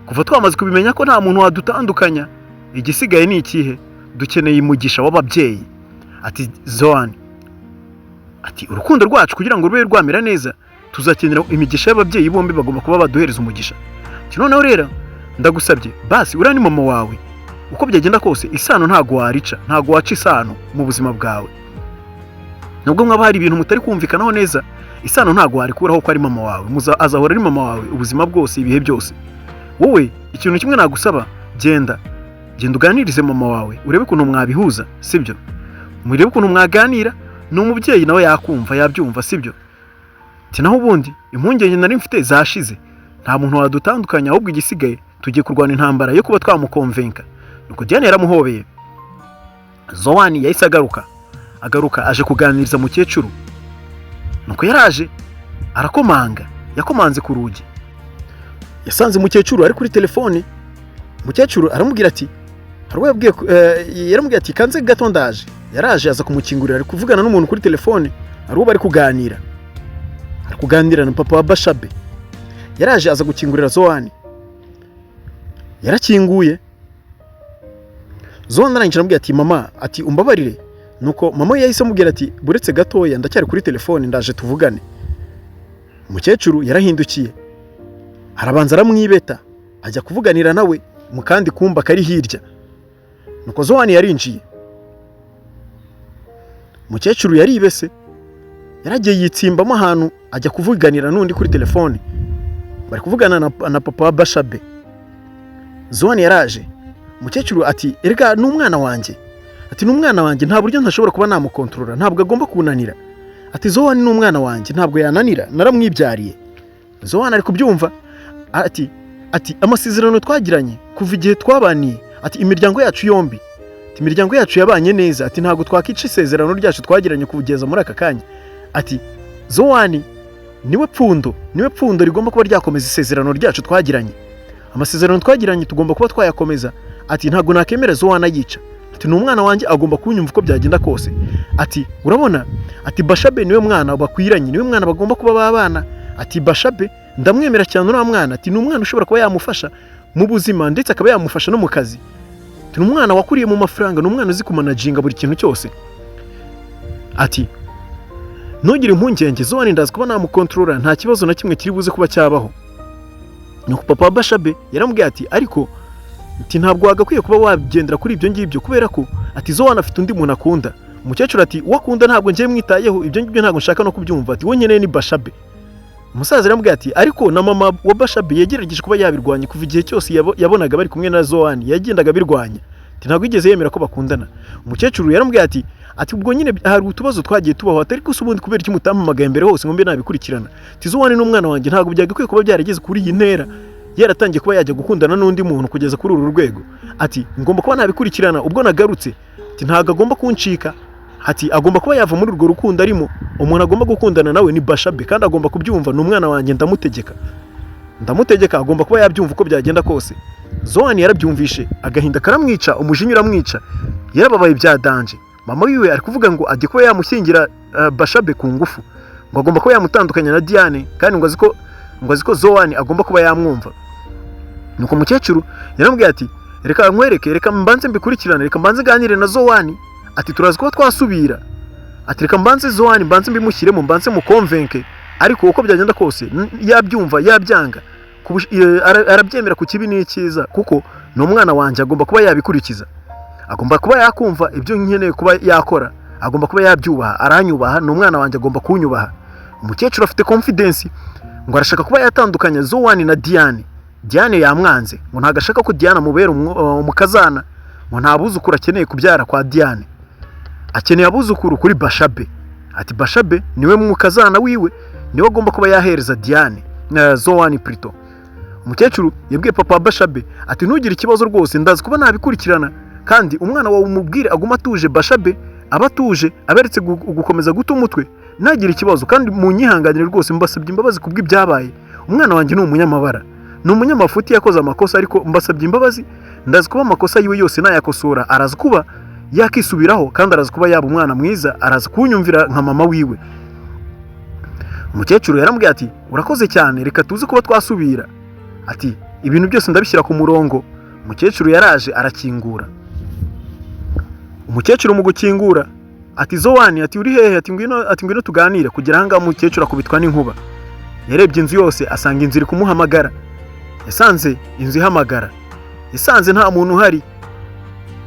kuva twamaze kubimenya ko nta muntu wadutandukanya, igisigaye ni ikihe? Dukeneye umugisha w'ababyeyi." Ati: "Zowani," ati, "urukundo rwacu kugira ngo rube rwamera neza, tuzakenera imigisha y'ababyeyi bombi, bagomba kuba baduhereza umugisha." Ati: "Noneho rero ndagusabye basi, uriya ni mama wawe." Uko byagenda kose, isano ntabwo warica, ntabwo waca isano mu buzima bwawe. Nubwo mwaba hari ibintu mutari kumvikanaho neza, isano ntabwo warikuraho ko ari mama wawe. Azahora ari mama wawe ubuzima bwose, ibihe byose. Wowe ikintu kimwe nagusaba, genda, genda uganirize mama wawe, urebe ukuntu mwabihuza, sibyo? Murebe ukuntu mwaganira, ni umubyeyi, nawe yakumva, yabyumva, sibyo? Ati naho ubundi impungenge nari mfite zashize, nta muntu wadutandukanya, ahubwo igisigaye tugiye kurwana intambara yo kuba twamukonvenka. Nuko Diane yaramuhobeye. Zowani yahise agaruka, agaruka aje kuganiriza mukecuru. Nuko yaraje arakomanga, yakomanze ku rugi, yasanze mukecuru ari kuri telefone. Mukecuru aramubwira ati hari uwo yabwiye, yaramubwiye ati kanze gato ndaje. Yaraje aza kumukingurira, ari kuvugana n'umuntu kuri telefone, hari uwo bari kuganira, ari kuganira na papa wa Bashabe. Yaraje aza gukingurira Zowani, yarakinguye. Zowani arangije aramubwira ati mama, ati umbabarire. Nuko mama we yahise amubwira ati buretse gatoya, ndacyari kuri telefone, ndaje tuvugane. Umukecuru yarahindukiye, arabanza aramwibeta, ajya kuvuganira nawe mu kandi kumba kari hirya. Nuko Zowani yarinjiye, umukecuru yaribese, yaragiye yitsimbamo ahantu, ajya kuvuganira n'undi kuri telefone, bari kuvugana na papa wa Bashabe. Zowani yaraje, umukecuru ati erega ni umwana wanjye, ati ni umwana wanjye, nta buryo ntashobora kuba namukontorora, ntabwo agomba kunanira. Ati Zowani ni umwana wanjye, ntabwo yananira, naramwibyariye. Zowani ari kubyumva, ati amasezerano twagiranye kuva igihe twabaniye, ati imiryango yacu yombi, ati imiryango yacu yabanye neza, ati ntabwo twakica isezerano ryacu twagiranye kugeza muri aka kanya. Ati Zowani niwe pfundo, niwe pfundo rigomba kuba ryakomeza isezerano ryacu twagiranye, amasezerano twagiranye tugomba kuba twayakomeza. Ati ntabwo nakemera Zowani ayica, ati ni umwana wanjye, agomba kunyumva uko byagenda kose. Ati urabona, ati Bashabe niwe mwana bakwiranye, niwe mwana bagomba kuba babana. Ati Bashabe ndamwemera cyane uriya mwana, ati ni umwana ushobora kuba yamufasha mu buzima, ndetse akaba yamufasha no mu kazi. Ati ni umwana wakuriye mu mafaranga, ni umwana uzi kumanaginga buri kintu cyose. Ati ntugire impungenge Zowani, ndazi kuba namukontorora, nta kibazo na kimwe kiri buze kuba cyabaho. Nuko papa wa Bashabe yaramubwiye ati ariko, ati ntabwo wagakwiye kuba wagendera kuri ibyo ngibyo, kubera ko ati Zowani afite undi muntu akunda. Umukecuru ati uwo akunda ntabwo ngiye mwitayeho, ibyo ngibyo ntabwo nshaka no kubyumva, ati uwo nkeneye ni Bashabe. Umusaza yaramubwiye ati ariko na mama wa Bashabe yagerageje kuba yabirwanya kuva igihe cyose yabonaga bari kumwe na Zowani, yagendaga abirwanya, ati ntabwo yigeze yemera ko bakundana. Umukecuru yaramubwiye ati ubwo nyine hari utubazo twagiye tubaho, atari ko se ubundi kubera iki mutampamagaye mbere hose ngo mbe nabikurikirana? Ati Zowani n'umwana wanjye, ntabwo byagakwiye kuba byarageze kuri iyi ntera, yaratangiye kuba yajya gukundana n'undi muntu kugeza kuri uru rwego. Ati ngomba kuba nabikurikirana ubwo nagarutse, ati ntabwo agomba kuncika, ati agomba kuba yava muri urwo rukundo arimo, umuntu agomba gukundana nawe ni Bashabe, kandi agomba kubyumva, ni umwana wanjye, ndamutegeka, ndamutegeka, agomba kuba yabyumva uko byagenda kose. Zowani yarabyumvishe, agahinda karamwica, umujinya uramwica, yarababaye bya danger. Mama wiwe ari kuvuga ngo ajye kuba yamushyingira Bashabe ku ngufu, ngo agomba kuba yamutandukanya na Diane, kandi ngo azi ko Zowani agomba kuba yamwumva. Nuko umukecuru yaramubwiye ati reka nkwereke, reka mbanze mbikurikirane, reka mbanze nganire na Zowani, ati turazi kuba twasubira, ati reka mbanze Zowani mbanze mbimushyiremo, mbanze mukonvenke, ariko uko byagenda kose yabyumva yabyanga, arabyemera ku kibi n'icyiza, kuko ni umwana wanjye, agomba kuba yabikurikiza, agomba kuba yakumva ibyo nkeneye kuba yakora, agomba kuba yabyubaha, aranyubaha, ni umwana wanjye, agomba kunyubaha. Umukecuru afite confidence ngo arashaka kuba yatandukanya Zowani na Diane. Diane yamwanze, ngo ntabwo ashaka ko Diane amubera umukazana, ngo nta buzukuru akeneye kubyara kwa Diane, akeneye abuzukuru kuri Bashabe. Ati Bashabe niwe mukazana wiwe, niwe agomba kuba yahereza Diane na Zowani plutôt. Umukecuru yabwiye papa wa Bashabe ati ntugire ikibazo rwose, ndazi kuba nabikurikirana, kandi umwana wawe umubwire aguma atuje, Bashabe aba atuje, aberetse gukomeza guta umutwe, ntagire ikibazo, kandi munyihanganire rwose, mbasabye imbabazi kubw'ibyabaye, umwana wanjye ni umunyamabara, ni umunyamafuti, yakoze amakosa, ariko mbasabye imbabazi, ndazi kuba amakosa yiwe yose nayakosora, araza kuba yakisubiraho, kandi araza kuba yaba umwana mwiza, araza kunyumvira nka mama wiwe. Umukecuru yaramubwiye ati urakoze cyane, reka tuze kuba twasubira, ati ibintu byose ndabishyira ku murongo. Umukecuru yaraje arakingura. Umukecuru mu gukingura ati Zowani, ati uri hehe? Ati ngwino, ati ngwino tuganire. Kugira ahangaha umukecuru akubitwa n'inkuba, yarebye inzu yose asanga inzu iri kumuhamagara, yasanze inzu ihamagara, yasanze nta muntu uhari.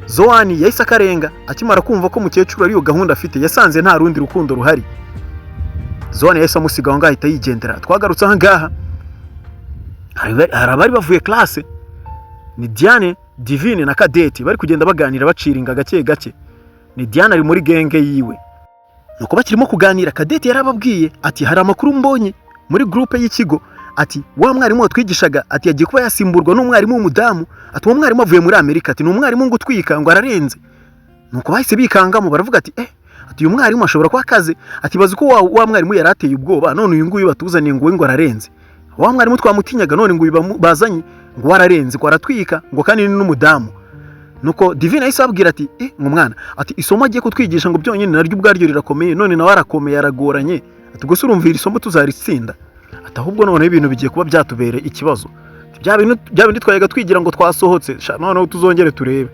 Zowani yahise akarenga akimara kumva ko umukecuru ariyo gahunda afite, yasanze nta rundi rukundo ruhari. Zowani yahise amusiga aho ngaho, ahita yigendera. Twagarutse aha ngaha, hari abari bavuye classe, ni Diane, Divine na Kadete, bari kugenda baganira baciringa gake gake. Ni Diane ari muri gang yiwe. Nuko bakirimo kuganira, Kadete yarababwiye ati: "Hari amakuru mbonye muri groupe y'ikigo." Ati: "Wa mwarimu watwigishaga," ati, "yagiye kuba yasimburwa n'umwarimu w'umudamu." Ati: "Uwo mwarimu avuye muri Amerika." Ati: "Ni umwarimu ngo utwika, ngo ararenze." Nuko bahise bikangamo, baravuga ati: "Eh," ati, "uyu mwarimu ashobora kuba akaze." Ati: "Bazi ko wa mwarimu yari ateye ubwoba, none uyu nguyu batuzaniye ngo we ngo ararenze. Wa mwarimu twamutinyaga, none ngo uyu bazanye ngo wararenze, ngo aratwika, ngo kandi ni n'umudamu." Nuko Divine yahise ababwira ati: "Eh," ngo, "mwana," ati, "isomo agiye kutwigisha ngo byonyine naryo ubwaryo rirakomeye, none nawe arakomeye, aragoranye." Ati: "Ubwo se urumva iri somo tuzaritsinda?" Ati: "Ahubwo noneho ibintu bigiye kuba byatubereye ikibazo." Ati: "Bya bintu bya bindi twajyaga twigira ngo twasohotse sha, noneho tuzongere turebe,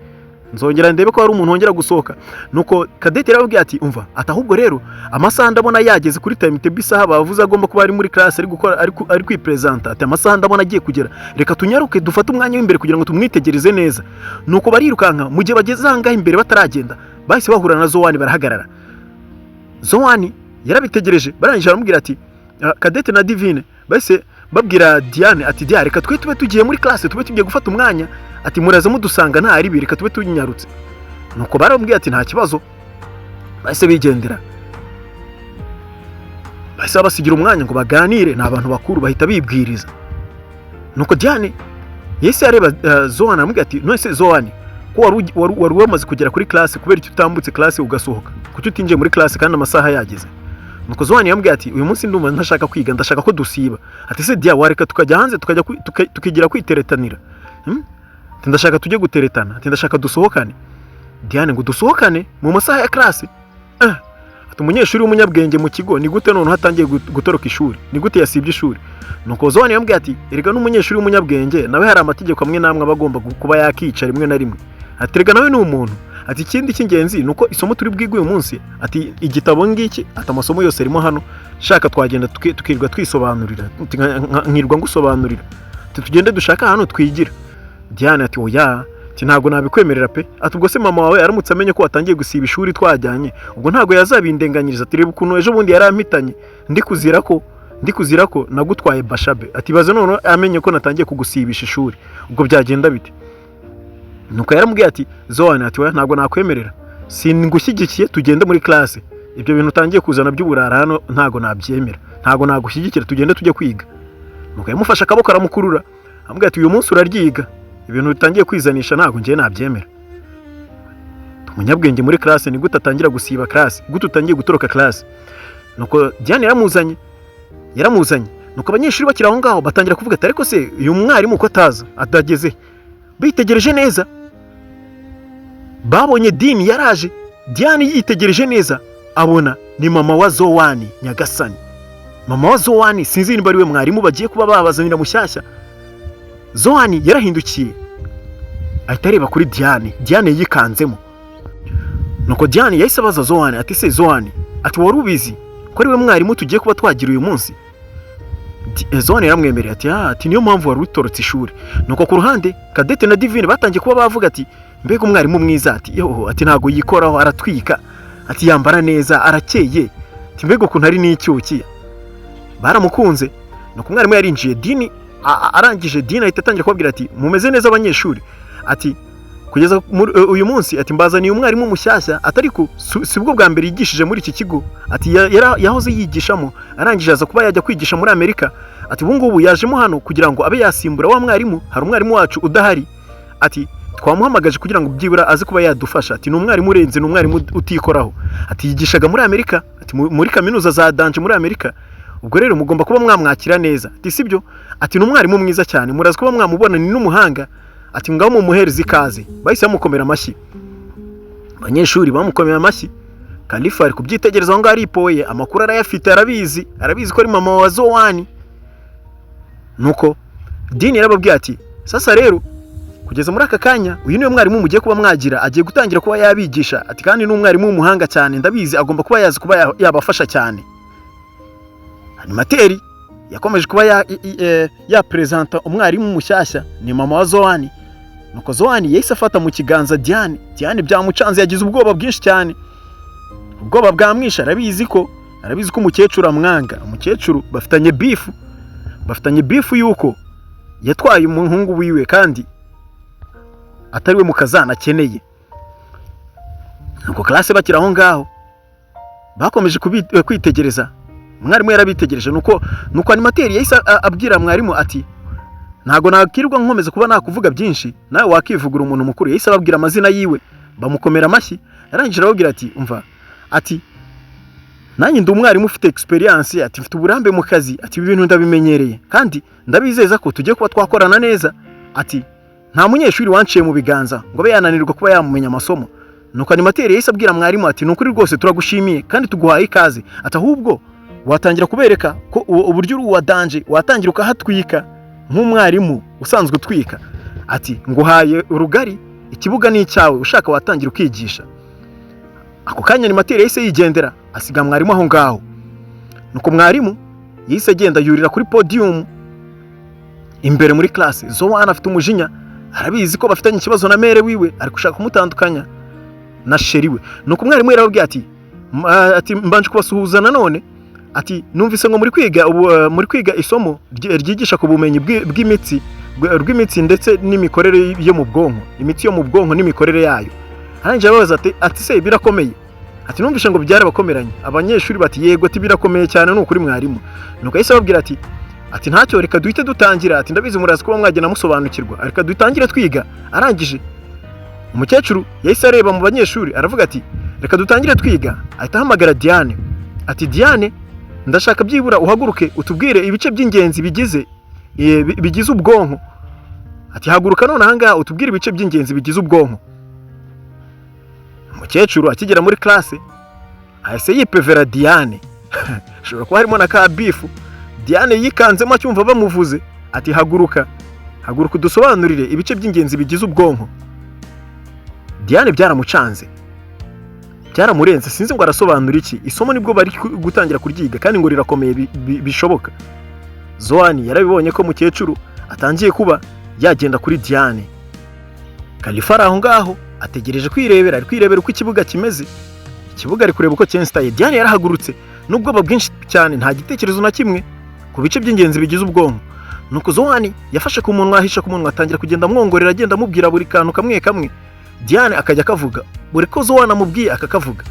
nzongera ndebe ko hari umuntu wongera gusohoka." Nuko Kadete yarababwiye ati: "Umva," ati, "ahubwo rero amasaha ndabona yageze kuri timetable, isaha bavuze agomba kuba ari muri classe ari gukora, ari kwipresenta." Ati: "Amasaha ndabona agiye kugera, reka tunyaruke dufate umwanya w'imbere kugira ngo tumwitegereze neza." Nuko barirukanka. Mu gihe bageze aha ngaha imbere, bataragenda, bahise bahura na Zowani, barahagarara. Zowani yarabitegereje, barangije baramubwira ati, Kadete na Divine bahise babwira Diane ati: "Diane, reka twe tube tugiye muri classe, tube tugiye gufata umwanya," ati, "muraza mudusanga nta ribi, reka tube tunyarutse." Nuko baramubwiye ati: "Nta kibazo." Bahise bigendera, bahise babasigira umwanya ngo baganire, ni abantu bakuru, bahita bibwiriza. Nuko Diane yahise areba Zoan, aramubwira ati: "None se Zoan, ko wari wamaze kugera kuri classe, kubera icyo utambutse classe ugasohoka? Kuki utinjiye muri classe kandi amasaha yageze?" Nuko Zoan yamubwiye ati: "Uyu munsi ndumva ntashaka kwiga, ndashaka ko dusiba." Ati: "Se Dia, wareka tukajya hanze, tukajya tukigira kwiteretanira, Ati: "Ndashaka tujye guteretana." Ati: "Ndashaka dusohokane." Diane ngo: "Dusohokane mu masaha ya classe?" Ati: "Umunyeshuri w'umunyabwenge mu kigo, ni gute noneho atangiye gutoroka ishuri? Ni gute yasibye ishuri?" Nuko Zoan yamubwiye ati: "Erega n'umunyeshuri w'umunyabwenge nawe hari amategeko amwe n'amwe aba agomba kuba yakica rimwe na rimwe." Ati: "Erega nawe ni umuntu." Ati: "Ikindi cy'ingenzi ni uko isomo turi bwige uyu munsi," ati, "igitabo ngiki," ati, "amasomo yose arimo hano, shaka twagenda tukirirwa twisobanurira." Ati: "Nkirwa ngusobanurira." Ati: "Tugende dushake ahantu twigira." Diane ati: "Oya," ati, "ntabwo nabikwemerera pe." Ati: "Ubwo se mama wawe aramutse amenye ko watangiye gusiba ishuri twajyanye, ubwo ntabwo yazabindenganyiriza?" Ati: "Reba ukuntu ejo bundi yarampitanye ndi kuzira ko nagutwaye bashabe." Ati: "Baze none amenye ko natangiye kugusibisha ishuri, ubwo byagenda bite?" Nuko yaramubwiye ati: "Zoan," ati, "oya, ntabwo nakwemerera, singushyigikiye, tugende muri classe. Ibyo bintu utangiye kuzana by'uburara hano ntabwo nabyemera, ntabwo nagushyigikira, tugende tujye kwiga." Nuko yamufashe akaboko aramukurura, amubwira ati: "Uyu munsi uraryiga, ibintu bitangiye kwizanisha ntabwo ngiye nabyemera. Umunyabwenge muri classe, ni gute atangira gusiba classe? Gute utangiye gutoroka classe?" Nuko Diane yaramuzanye. Nuko abanyeshuri bakiri aho ngaho batangira kuvuga ati: "Ariko se uyu mwarimu uko ataza atageze?" Bitegereje neza, babonye Dini yaraje. Diane yitegereje neza, abona ni mama wa Zowani. Nyagasani, mama wa Zowani! Sinzi niba ari we mwarimu bagiye kuba babazanira mushyashya. Zowani yarahindukiye, ahita areba kuri Diane. Diane yikanzemo. Nuko Diane yahise abaza Zowani ati: "Se Zowani," ati, "wari ubizi ko ari we mwarimu tugiye kuba twagira uyu munsi?" Zowani yaramwemereye ati: "Ah," ati, "niyo mpamvu wari utorotse ishuri." Nuko ku ruhande Kadete na Divine batangiye kuba bavuga ati: "Mbega umwarimu mwiza!" Ati: "Yoho," ati, "ntabwo yikoraho, aratwika," ati, "yambara neza, arakeye," ati, "mbega ukuntu ari n'icyuki." Baramukunze. Nuko umwarimu yarinjiye, Dini arangije, Dini ahita atangira kubabwira ati: "Mumeze neza abanyeshuri?" Ati: "Kugeza uyu munsi," ati, "mbazaniye umwarimu mushyashya," ati, "ariko si bwo bwa mbere yigishije muri iki kigo," ati, "yahoze yigishamo, arangije aza kuba yajya kwigisha muri Amerika." Ati: "Ubu ngubu yajemo hano kugira ngo abe yasimbura wa mwarimu, hari umwarimu wacu udahari," ati, "twamuhamagaje kugira ngo byibura aze kuba yadufasha." Ati: "Ni umwarimu urenze, ni umwarimu utikoraho," ati, "yigishaga muri Amerika," ati, "muri kaminuza za danger muri Amerika. Ubwo rero mugomba kuba mwamwakira neza," ati, "sibyo?" Ati: "Ni umwarimu mwiza cyane, muraza kuba mwamubona, ni n'umuhanga." Ati: "Ngaho mumuhereze ikaze." Bahise bamukomera amashyi, abanyeshuri bamukomera amashyi. Kalifa ari kubyitegereza aho ngaho aripoye, amakuru arayafite, arabizi, arabizi ko ari mama wa Zowani. Nuko Dini yarababwiye ati: "Sasa rero kugeza muri aka kanya, uyu niwe mwarimu mugiye kuba mwagira, agiye gutangira kuba yabigisha," ati, "kandi ni umwarimu w'umuhanga cyane, ndabizi agomba kuba yazi kuba yabafasha cyane." Animateur yakomeje kuba yaperezanta umwarimu mushyashya, ni mama wa Zowani. Nuko Zowani yahise afata mu kiganza Diane. Diane byamucanze, yagize ubwoba bwinshi cyane, ubwoba bwamwishe. Arabizi ko umukecuru amwanga. Umukecuru bafitanye beef, bafitanye beef yuko yatwaye umuhungu wiwe kandi atari we mukazana akeneye. Nuko classe bakiri aho ngaho bakomeje kwitegereza. Umwarimu yarabitegereje. Nuko animateur yahise abwira mwarimu ati: "Ntago nakwirirwa nkomeza kuba nakuvuga byinshi, nawe wakivugura umuntu mukuru." Yahise ababwira amazina yiwe, bamukomera amashyi. Yarangije arababwira ati: "Umva," ati, "nanjye ndi umwarimu ufite experience," ati, "mfite uburambe mu kazi," ati, "ibi bintu ndabimenyereye kandi ndabizeza ko tugiye kuba twakorana neza," ati, "nta munyeshuri wanciye mu biganza ngo abe yananirwa kuba yamumenya amasomo." Nuko animateur yahise abwira mwarimu ati: "Ni ukuri rwose turagushimiye kandi tuguhaye ikaze," ati, "ahubwo watangira kubereka ko uburyo uri uwa danger, watangira ukahatwika nk'umwarimu usanzwe utwika," ati, "nguhaye urugari, ikibuga ni icyawe, ushaka watangira ukigisha." Ako kanya animateur yahise yigendera, asiga mwarimu aho ngaho. Nuko mwarimu yahise agenda yurira kuri podium imbere muri classe. Zowana afite umujinya, arabizi ko bafitanye ikibazo na mère wiwe, ari gushaka kumutandukanya na chéri we. Nuko umwarimu yarababwiye ati ati: "Mbanje kubasuhuza nanone," ati, "numvise ngo muri kwiga ubu, muri kwiga isomo ryigisha ku bumenyi bw'imitsi rw'imitsi ndetse n'imikorere yo mu bwonko, imitsi yo mu bwonko n'imikorere yayo." Arangije ababaza ati: "Se birakomeye?" Ati: "Numvise ngo byarabakomeranye." Abanyeshuri bati: "Yego," ati, "birakomeye cyane ni ukuri mwarimu." Nuko yahise ababwira ati: "Ntacyo, reka duhite dutangira," ati, "ndabizi murazi kuba mwagenda musobanukirwa, reka dutangire twiga." Arangije umukecuru yahise areba mu banyeshuri, aravuga ati: "Reka dutangire twiga." Ahita ahamagara Diane ati: "Diane, ndashaka byibura uhaguruke utubwire ibice by'ingenzi bigize ubwonko." Ati: "Haguruka none ahangaha utubwire ibice by'ingenzi bigize ubwonko." Umukecuru akigera muri classe ahise yipevera Diane, ashobora kuba harimo na ka beef. Diane yikanzemo acyumva bamuvuze ati: "Haguruka, haguruka udusobanurire ibice by'ingenzi bigize ubwonko." Diane byaramucanze, byaramurenze, sinzi ngo arasobanura iki. Isomo nibwo bari gutangira kuryiga kandi ngo rirakomeye bishoboka. Zoani yarabibonye ko mukecuru atangiye kuba yagenda kuri Diane. Kalifa ari aho ngaho ategereje kwirebera, ari kwirebera uko ikibuga kimeze. Ikibuga ari kureba uko cyensitaye. Diane yarahagurutse n'ubwoba bwinshi cyane, nta gitekerezo na kimwe ku bice by'ingenzi bigize ubwonko. Nuko Zoani yafashe ku munwa, ahisha ku munwa, atangira kugenda amwongorera, agenda amubwira buri kantu kamwe kamwe. Diane akajya akavuga buri ko Zoani amubwiye akakavuga.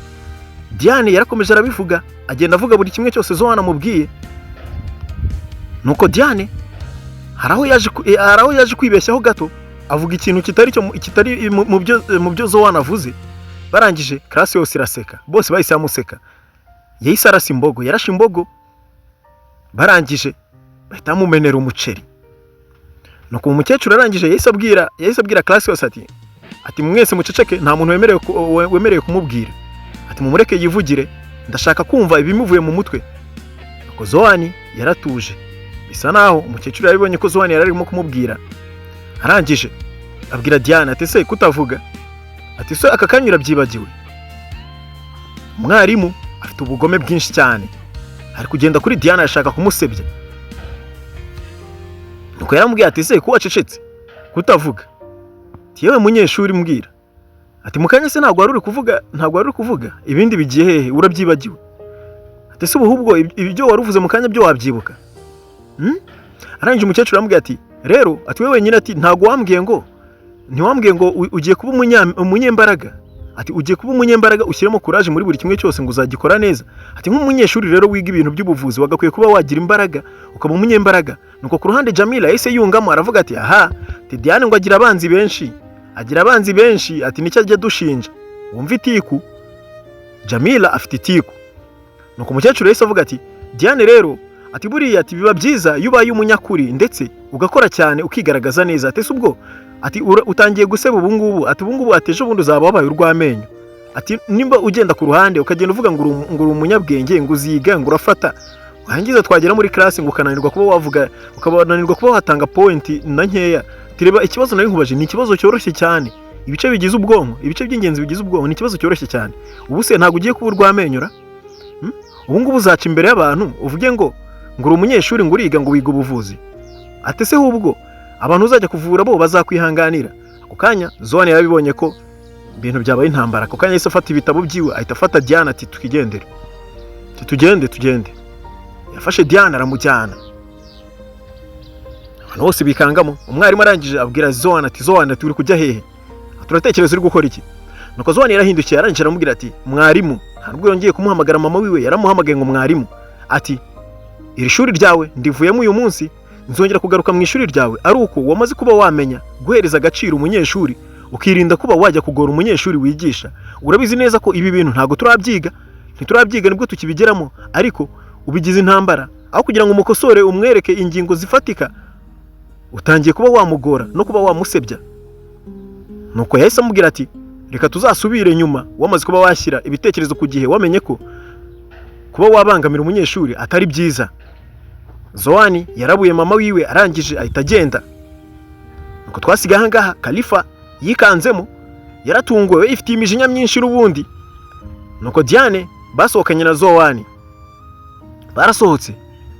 Diane yarakomeje arabivuga, agenda avuga buri kimwe cyose Zoani amubwiye. Nuko Diane hari aho yaje kwibeshyaho gato, avuga ikintu kitari cyo, kitari mu byo Zoani avuze. Barangije classe yose iraseka, bose bahise bamuseka. Yahise arasa imbogo, yarashe imbogo, barangije bahita bamumenera umuceri. Nuko umukecuru arangije yahise abwira classe yose ati: "Mwese muceceke, nta muntu wemerewe kumubwira," ati, "mumureke yivugire, ndashaka kumva ibimuvuye mu mutwe." Nuko Zoani yaratuje, bisa naho umukecuru yabibonye ko Zoani yari arimo kumubwira. Arangije abwira Diane ati: "Se kutavuga?" Ati: "Se aka kanya urabyibagiwe?" Umwarimu afite ubugome bwinshi cyane, ari kugenda kuri Diane ashaka kumusebya. Nuko yaramubwiye ati: "Se ko wacecetse, kutavuga?" Ati: "Yewe munyeshuri, mbwira," ati, "mu kanya se ntabwo wari uri kuvuga? Ntabwo wari uri kuvuga? Ibindi bigiye hehe? Urabyibagiwe?" Ati: "Se ubu ahubwo ibyo wari uvuze mu kanya byo wabyibuka?" Hmm? Arangije umukecuru aramubwira ati: "Rero," ati, "we wenyine," ati, "ntabwo wambwiye ngo, ntiwambwiye ngo ugiye kuba umunyembaraga?" Ati: "Ugiye kuba umunyembaraga, ushyiremo courage muri buri kimwe cyose ngo uzagikora neza." Ati: "Nk'umunyeshuri rero wiga ibintu by'ubuvuzi, wagakwiye kuba wagira imbaraga, ukaba umunyembaraga." Nuko ku ruhande Jamila yahise yungamo, aravuga ati: "Aha," ati, "Diane ngo agira abanzi benshi, agira abanzi benshi," ati, "nicyo ajya dushinja." Wumva itiku, Jamila afite itiku. Nuko umukecuru yahise avuga ati: "Diane rero," ati, "buriya," ati, "biba byiza iyo ubaye umunyakuri ndetse ugakora cyane, ukigaragaza neza." Ati: "Ese ubwo," ati, "utangiye guseba ubu ngubu?" Ati: "Ubu ngubu," ati, "ejo bundi uzaba wabaye urw'amenyo." Ati: "Nimba ugenda ku ruhande ukagenda uvuga ngo uri umunyabwenge, ngo uziga, ngo urafata, warangiza twagera muri classe ngo ukananirwa kuba wavuga, ukananirwa kuba watanga point na nkeya." Ati: "Reba ikibazo nari nkubaje, ni ikibazo cyoroshye cyane. Ibice bigize ubwonko, ibice by'ingenzi bigize ubwonko, ni ikibazo cyoroshye cyane. Ubu se ntabwo ugiye kuba urw'amenyo ra? Hmm? Ubu ngubu uzaca imbere y'abantu uvuge ngo uri umunyeshuri, ngo uriga, ngo wiga ubuvuzi?" Ati: "Se ahubwo abantu uzajya kuvura bo bazakwihanganira?" Ako kanya Zone yarabibonye ko ibintu byabaye intambara. Ako kanya yahise afata ibitabo byiwe, ahita afata Diane ati twigendere, ati tugende tugende. Yafashe Diane aramujyana, abantu bose bikangamo. Umwarimu arangije abwira Zoan ati Zoan, ati uri kujya hehe? Turatekereza uri gukora iki? Nuko Zoan yarahindukiye, arangije aramubwira ati mwarimu. Nta nubwo yongeye kumuhamagara mama wiwe, yaramuhamagaye ngo mwarimu. Ati iri shuri ryawe ndivuyemo uyu munsi, nzongera kugaruka mu ishuri ryawe ari uko wamaze kuba wamenya guhereza agaciro umunyeshuri, ukirinda kuba wajya kugora umunyeshuri wigisha. Urabizi neza ko ibi bintu ntabwo turabyiga, ntiturabyiga nibwo tukibigeramo, ariko ubigize intambara. Aho kugira ngo umukosore umwereke ingingo zifatika, utangiye kuba wamugora no kuba wamusebya. Nuko yahise amubwira ati reka tuzasubire nyuma wamaze kuba washyira ibitekerezo ku gihe, wamenye ko kuba wabangamira umunyeshuri atari byiza. Zoani yarabuye mama wiwe, arangije ahita agenda. Nuko twasigaye aha ngaha, Khalifa yikanzemo, yaratunguwe, ifitiye imijinya myinshi n'ubundi. Nuko Diane basohokanye na Zoani, barasohotse.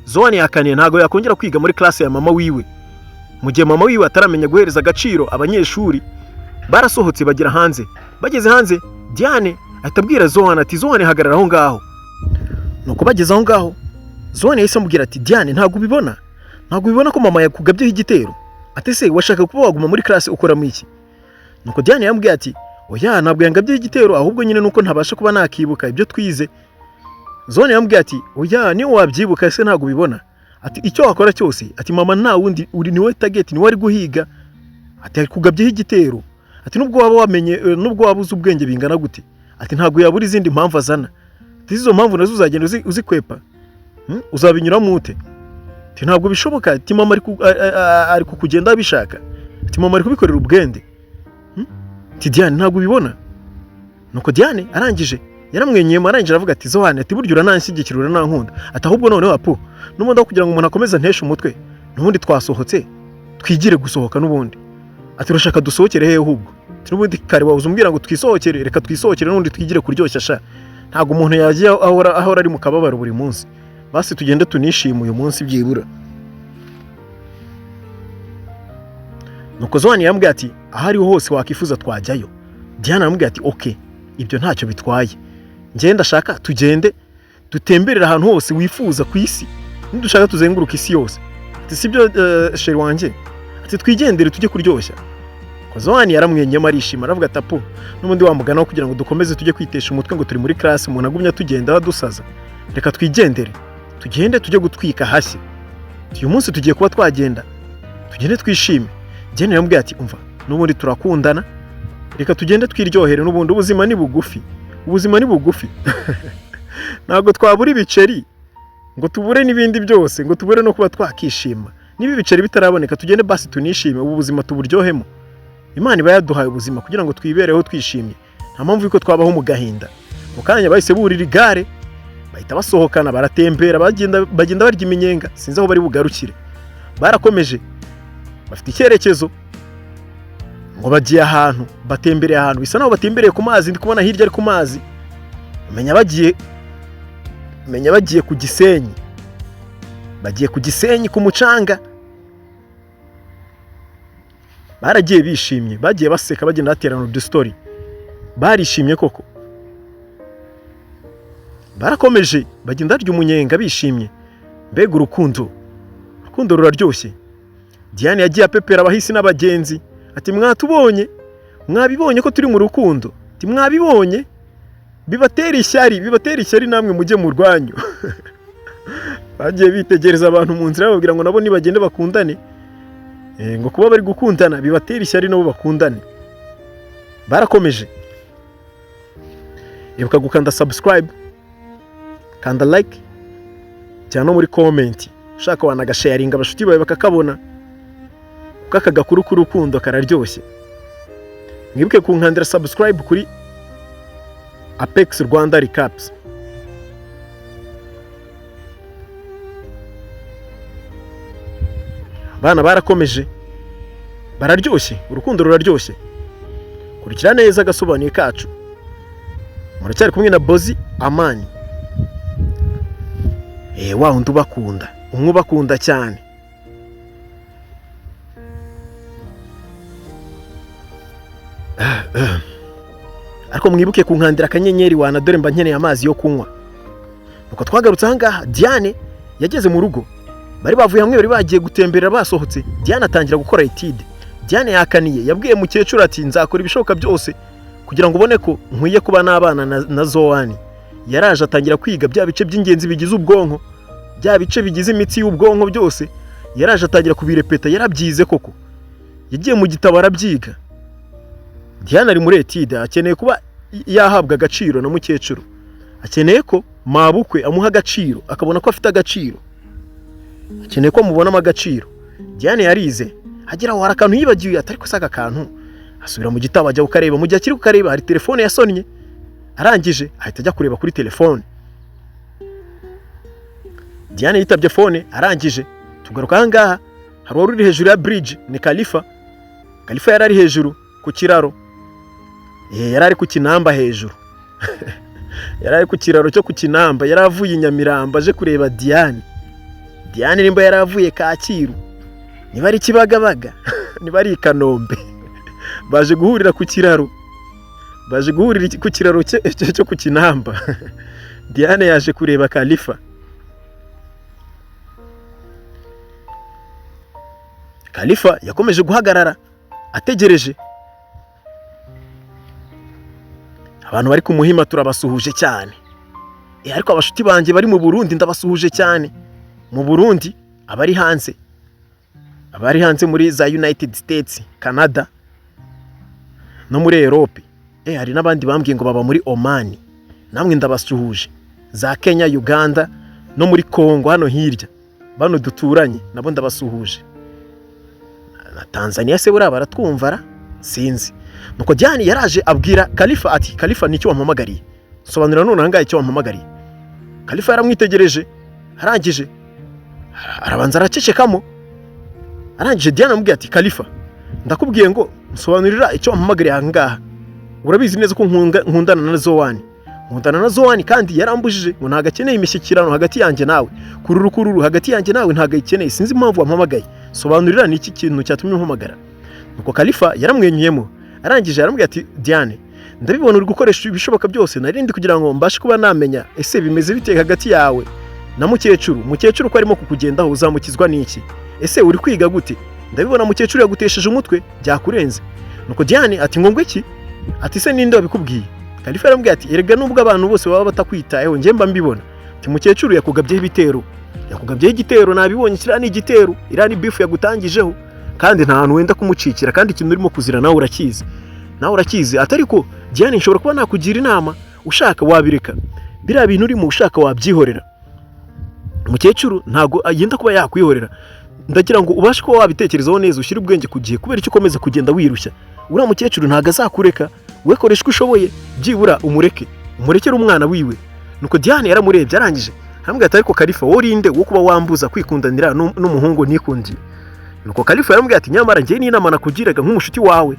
Zoani yakaniye, ntabwo yakongera kwiga muri classe ya mama wiwe mu gihe mama wiwe ataramenya guhereza agaciro abanyeshuri. Barasohotse bagera hanze. Bageze hanze, Diane ahita abwira Zoan ati Zoan, hagarara aho ngaho. Nuko bageze aho ngaho, Zoan yahise amubwira ati Diane, ntabwo ubibona, ntabwo ubibona ko mama yakugabyeho igitero? Ati se washaka kuba waguma muri classe ukoramo iki? Nuko Diane yamubwiye ati oya, ntabwo yangabyeho igitero, ahubwo nyine nuko ntabasha kuba nakibuka ibyo twize. Zoan yamubwiye ati oya, niyo wabyibuka se ntabwo ubibona? Ati icyo wakora cyose, ati mama nta wundi uri, niwe target, niwe ari guhiga, ati yakugabyeho igitero. Ati nubwo waba wamenye, nubwo waba uzi ubwenge bingana gute, ati ntabwo yabura izindi mpamvu azana. Ati izo mpamvu nazo uzagenda uzikwepa, uzabinyuramo ute? Ati ntabwo bishoboka. Ati mama ari kukugenda abishaka. Ati mama ari kubikorera ubwende. Ati Diane ntabwo ubibona. Nuko Diane arangije yaramwenyeye, arangije aravuga ati Zohane, ati burya urananshyigikira, uranankunda. Ati ahubwo noneho apu n'ubundi aho kugira ngo umuntu akomeze anteshe umutwe, n'ubundi twasohotse twigire gusohoka n'ubundi. Ati urashaka dusohokere hehe ahubwo? Ati n'ubundi kare wabuze umbwira ngo twisohokere, reka twisohokere n'ubundi twigire kuryoshya sha. Ntabwo umuntu yagiye ahora ari mu kababaro buri munsi. Basi tugende tunishime uyu munsi byibura. Nuko Zohane yambwiye ati aho ariho hose wakifuza twajyayo. Diane aramubwira ati okay, ibyo ntacyo bitwaye, njye ndashaka tugende dutemberere ahantu hose wifuza ku isi, nidushaka tuzenguruke isi yose. Ati sibyo sheri wanjye? Ati twigendere tujye kuryoshya. Zohane yaramwenyemo arishima, aravuga ati apu n'ubundi wamugana wo kugira ngo dukomeze tujye kwitesha umutwe ngo turi muri classe, umuntu agumya tugenda dusaza, reka twigendere tugende tujye gutwika hashye. Uyu munsi tugiye kuba twagenda tugende twishime. Diane yamubwiye ati umva n'ubundi turakundana, reka tugende twiryohere, n'ubundi ubuzima ni bugufi, ubuzima ni bugufi. Ntabwo twabura ibiceri ngo tubure n'ibindi byose, ngo tubure no kuba twakishima. Niba ibiceri bitaraboneka tugende basi tunishime, ubu buzima tuburyohemo. Imana iba yaduhaye ubuzima kugira ngo twibereho twishimye, nta mpamvu yuko twabaho mu gahinda. Mu kanya bahise burira igare, bahita basohokana, baratembera, bagenda barya iminyenga, sinzi aho bari bugarukire. Barakomeje bafite icyerekezo ngo bagiye ahantu, batembereye ahantu bisa naho batembereye ku mazi, ndi kubona hirya ari ku mazi. Menya bagiye ku Gisenyi, bagiye ku Gisenyi ku mucanga. Baragiye bishimye, bagiye baseka, bagenda baterana udusitori, barishimye koko. Barakomeje bagenda barya umunyenga bishimye. Mbega urukundo, urukundo ruraryoshye. Diane yagiye apepera abahisi n'abagenzi ati mwatubonye, mwabibonye ko turi mu rukundo, ati mwabibonye, bibatera ishyari, bibatera ishyari namwe mujye mu rwanyu. Bagiye bitegereza abantu mu nzira bababwira ngo nabo nibagende bakundane, ngo kuba bari gukundana bibatera ishyari nabo bakundane. Barakomeje. Ibuka gukanda subscribe, kanda like, cyane no muri comment, ushaka wanagasharinga abashuti bawe bakakabona, kuko aka gakuru k'urukundo kararyoshye. Mwibuke kunkandira subscribe kuri Apex Rwanda Recaps. Abana barakomeje, bararyoshye, urukundo ruraryoshye. Kurikira neza agasobanuye kacu. Muracyari kumwe na Bozi Amani. Wa wundi ubakunda, umwe ubakunda cyane. Mwibuke kunkandira akanyenyeri wana, dore mba nkeneye amazi yo kunywa. Nuko twagarutse ahangaha, Diane yageze mu rugo, bari bavuye hamwe, bari bagiye gutembera, basohotse. Diane atangira gukora étude. Diane yakaniye, yabwiye mukecuru ati: "Nzakora ibishoboka byose kugira ngo ubone ko nkwiye kuba n'abana na Zowani." Yaraje atangira kwiga bya bice by'ingenzi bigize ubwonko, bya bice bigize imitsi y'ubwonko byose. Yaraje atangira kubirepeta, yarabyize koko, yagiye mu gitabo arabyiga. Diane ari muri étude, akeneye kuba yahabwa agaciro na mukecuru, akeneye ko mabukwe amuha agaciro, akabona ko afite agaciro, akeneye ko amubonamo agaciro. Diane yarize, agera aho hari akantu yibagiwe, atari ko se aka kantu, asubira mu gitabo ajya kukareba. Mu gihe akiri kukareba hari telefone yasonnye, arangije ahita ajya kureba kuri telefone. Diane yitabye phone, arangije tugaruka aha ngaha, hari uwari uri hejuru ya bridge, ni Kalifa. Kalifa yari ari hejuru ku kiraro, yari ari ku Kinamba hejuru, yari ari ku kiraro cyo ku Kinamba, yari avuye i Nyamirambo aje kureba Diane. Diane nimba yari avuye Kacyiru, niba ari Kibagabaga, niba ari i Kanombe, baje guhurira ku kiraro, baje guhurira ku kiraro cyo ku Kinamba. Diane yaje kureba Kalifa. Kalifa yakomeje guhagarara ategereje. Abantu bari ku Muhima turabasuhuje cyane. Ariko abashuti banjye bari mu Burundi ndabasuhuje cyane. Mu Burundi, abari hanze muri za United States, Canada no muri Europe. Hari n'abandi bambwiye ngo baba muri Oman, namwe ndabasuhuje. Za Kenya, Uganda no muri Congo hano hirya, bano duturanye nabo ndabasuhuje. Na Tanzania se buriya baratwumva ra? Sinzi. Nuko Diane yaraje abwira Kalifa ati: "Kalifa, nicyo wampamagariye? Sobanura none ahangaha icyo wampamagariye." Kalifa yaramwitegereje, arangije arabanza aracecekamo. Arangije Diane amubwira ati: "Kalifa, ndakubwiye ngo nsobanurira icyo wampamagariye ahangaha. Urabizi neza ko nkundana na Zowani, nkundana na Zowani, kandi yarambujije ngo ntabwo akeneye imishyikirano hagati yanjye nawe, kururu kururu hagati yanjye nawe ntabwo ayikeneye. Sinzi impamvu wampamagaye. Sobanurira, ni iki kintu cyatumye umpamagara?" Nuko Kalifa yaramwenyuyemo, arangije aramubwira ati: "Diane, ndabibona uri gukoresha ibishoboka byose. Narindi kugira ngo mbashe kuba namenya ese bimeze bite hagati yawe na mukecuru. Mukecuru ko arimo kukugendaho, uzamukizwa n'iki? Ese uri kwiga gute? Ndabibona mukecuru yagutesheje umutwe, byakurenze." Nuko Diane ati: "Ngo iki?" Ati: "Se ninde wabikubwiye?" Kalifa yaramubwiye ati: "Erega nubwo abantu bose baba batakwitayeho, njye mba mbibona." Ati: "Mukecuru yakugabyeho ibitero, yakugabyeho igitero, nabibonye. Kiriya ni igitero, iriya ni beef yagutangijeho, kandi nta hantu wenda kumucikira, kandi ikintu urimo kuzira nawe urakizi, nawe urakizi." Ati: "Ariko Diane, nshobora kuba nakugira inama, ushaka wabireka biriya bintu urimo, ushaka wabyihorera. Mukecuru ntabwo agenda kuba yakwihorera. Ndagira ngo ubashe kuba wabitekerezaho neza, ushyire ubwenge ku gihe. Kubera icyo ukomeza kugenda wirushya? Uriya mukecuru ntabwo azakureka. We koresha uko ushoboye, byibura umureke, umurekere umwana wiwe." Nuko Diane yaramurebye, arangije aramubwira ati: "Ariko Kalifa, wowe urinde wo kuba wambuza kwikundanira n'umuhungu nikundiye?" Nuko Kalifa yaramubwira ati: "Nyamara njye n'inama nakugiraga nk'umushuti wawe,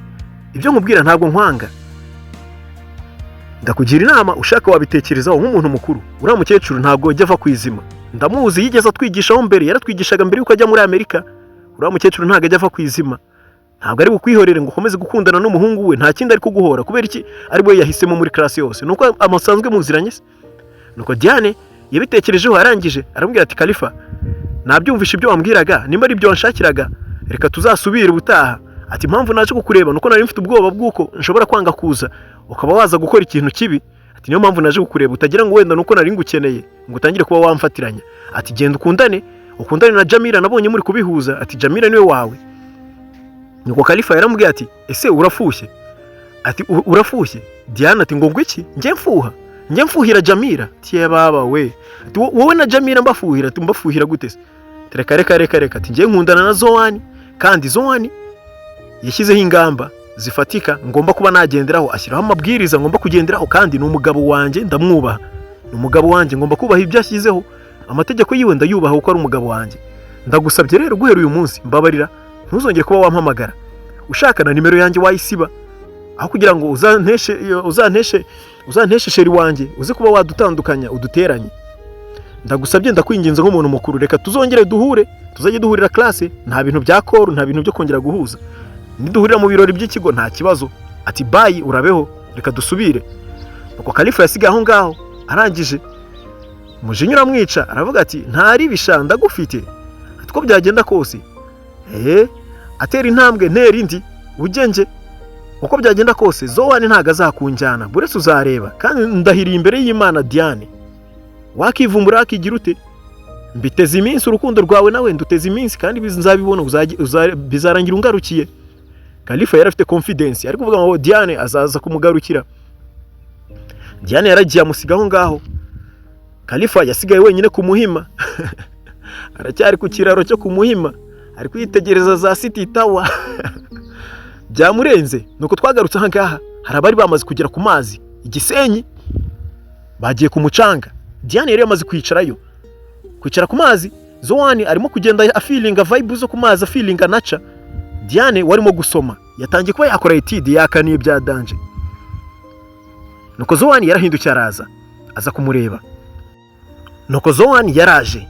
ibyo nkubwira ntabwo nkwanga, ndakugira inama, ushaka wabitekerezaho nk'umuntu mukuru. Uriya mukecuru ntabwo ajya ava ku izima, ndamuzi, yigeze atwigishaho mbere, yaratwigishaga mbere yuko ajya muri Amerika. Uriya mukecuru ntabwo ajya ava ku izima, ntabwo ari bukwihorere ngo ukomeze gukundana n'umuhungu we. Nta kindi ari kuguhora, kubera iki ari we yahisemo muri classe yose? Nuko amasanzwe muziranye se?" Nuko Diane yabitekerejeho, arangije aramubwira ati: "Kalifa, nabyumvishe ibyo wambwiraga. Nimba ari ibyo wanshakiraga, reka tuzasubire ubutaha." Ati: "Impamvu naje kukureba nuko nari mfite ubwoba bw'uko nshobora kwanga kuza ukaba waza gukora ikintu kibi." Ati: "Niyo mpamvu naje kukureba, utagira ngo wenda nuko nari ngukeneye ngo utangire kuba wamfatiranya." Ati: "Genda ukundane, ukundane na Jamila, nabonye muri kubihuza." Ati: "Jamila niwe wawe." Nuko Kalifa yaramubwiye ati: "Ese urafushye?" Ati: "Urafushye?" Diane ati: "Ngo iki? Njye mfuha? Njye mfuhira Jamila?" Tiye baba we! Ati: "Wowe na Jamila mbafuhira?" Ati: "Mbafuhira gute se? Reka, reka, reka, reka." Ati: "Njye nkundana na Zowani, kandi Zowani yashyizeho ingamba zifatika ngomba kuba nagenderaho, ashyiraho amabwiriza ngomba kugenderaho, kandi ni umugabo wanjye, ndamwubaha, ni umugabo wanjye, ngomba kubaha ibyo ashyizeho, amategeko yiwe ndayubaha kuko ari umugabo wanjye. Ndagusabye rero, guhera uyu munsi mbabarira ntuzongere kuba wampamagara. Ushaka na nimero yanjye wayisiba, aho kugira ngo uzanteshe chéri wanjye, uze kuba wadutandukanya, uduteranye. Ndagusabye, ndakwinginze nk'umuntu mukuru, reka tuzongere duhure, tuzajye duhurira classe, nta bintu bya call, nta bintu byo kongera guhuza. Niduhurira mu birori by'ikigo nta kibazo." Ati: "Bye, urabeho, reka dusubire." Nuko Kalifa yasigaye aho ngaho, arangije umujinya uramwica, aravuga ati: "Ntari bisha, ndagufite, ati uko byagenda kose, atera intambwe ntera indi, ugenge uko byagenda kose, Zowani ntabwo azakunjyana, buretse uzareba, kandi ndahiriye imbere y'Imana." Diane, wakivumbura, wakigira ute, mbiteze iminsi urukundo rwawe nawe nduteze iminsi, kandi nzabibona, bizarangira ungarukiye. Kalifa yari afite confidence, ari kuvuga ngo Diane azaza kumugarukira. Diane yaragiye, amusiga aho ngaho. Kalifa yasigaye wenyine ku Muhima, aracyari ku kiraro cyo ku Muhima, ari kwitegereza za City Tower, byamurenze. Nuko twagarutse aha ngaha, hari abari bamaze kugera ku mazi Igisenyi, bagiye ku mucanga. Diane yari yamaze kwicarayo, kwicara ku mazi. Zowani arimo kugenda afeelinga vibe zo ku mazi, afeelinga naca. Diane warimo gusoma, yatangiye kuba yakora étude, yakaniye bya danger. Nuko Zowani yarahindukiye, araza, aza kumureba. Nuko Zowani yaraje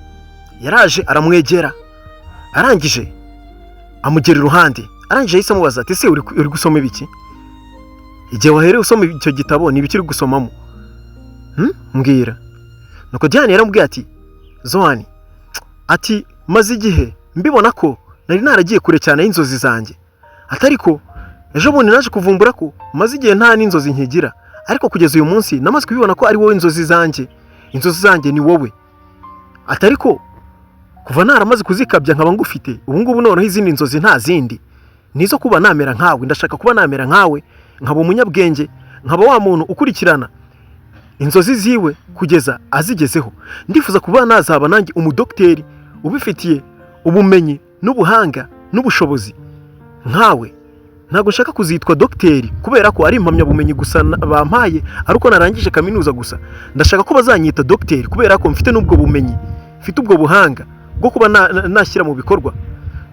aramwegera, arangije amugera iruhande, arangije ahise amubaza ati: "Ese uri gusoma ibiki? Igihe wahereye usoma icyo gitabo, ni ibiki uri gusomamo? Mbwira." Nuko Diane yaramubwiye ati: "Zowani," ati, "maze igihe mbibona ko nari naragiye kure cyane y'inzozi zanjye, ati ariko ejo bundi naje kuvumbura ko maze igihe nta n'inzozi nkigira, ariko kugeza uyu munsi namaze kubibona ko ari wowe inzozi zanjye, inzozi zanjye ni wowe, ati ariko kuva naramaze kuzikabya nkaba ngufite ubu ngubu, noneho izindi nzozi nta zindi, ni izo kuba namera nkawe. Ndashaka kuba namera nkawe, nkaba umunyabwenge, nkaba wa muntu ukurikirana inzozi ziwe kugeza azigezeho. Ndifuza kuba nazaba nanjye umudogiteri ubifitiye ubumenyi n'ubuhanga n'ubushobozi nkawe. Ntabwo nshaka kuzitwa dogiteri kubera ko ari impamyabumenyi gusa bampaye ari uko narangije kaminuza gusa. Ndashaka ko bazanyita dogiteri kubera ko mfite n'ubwo bumenyi, mfite ubwo buhanga bwo kuba nashyira mu bikorwa."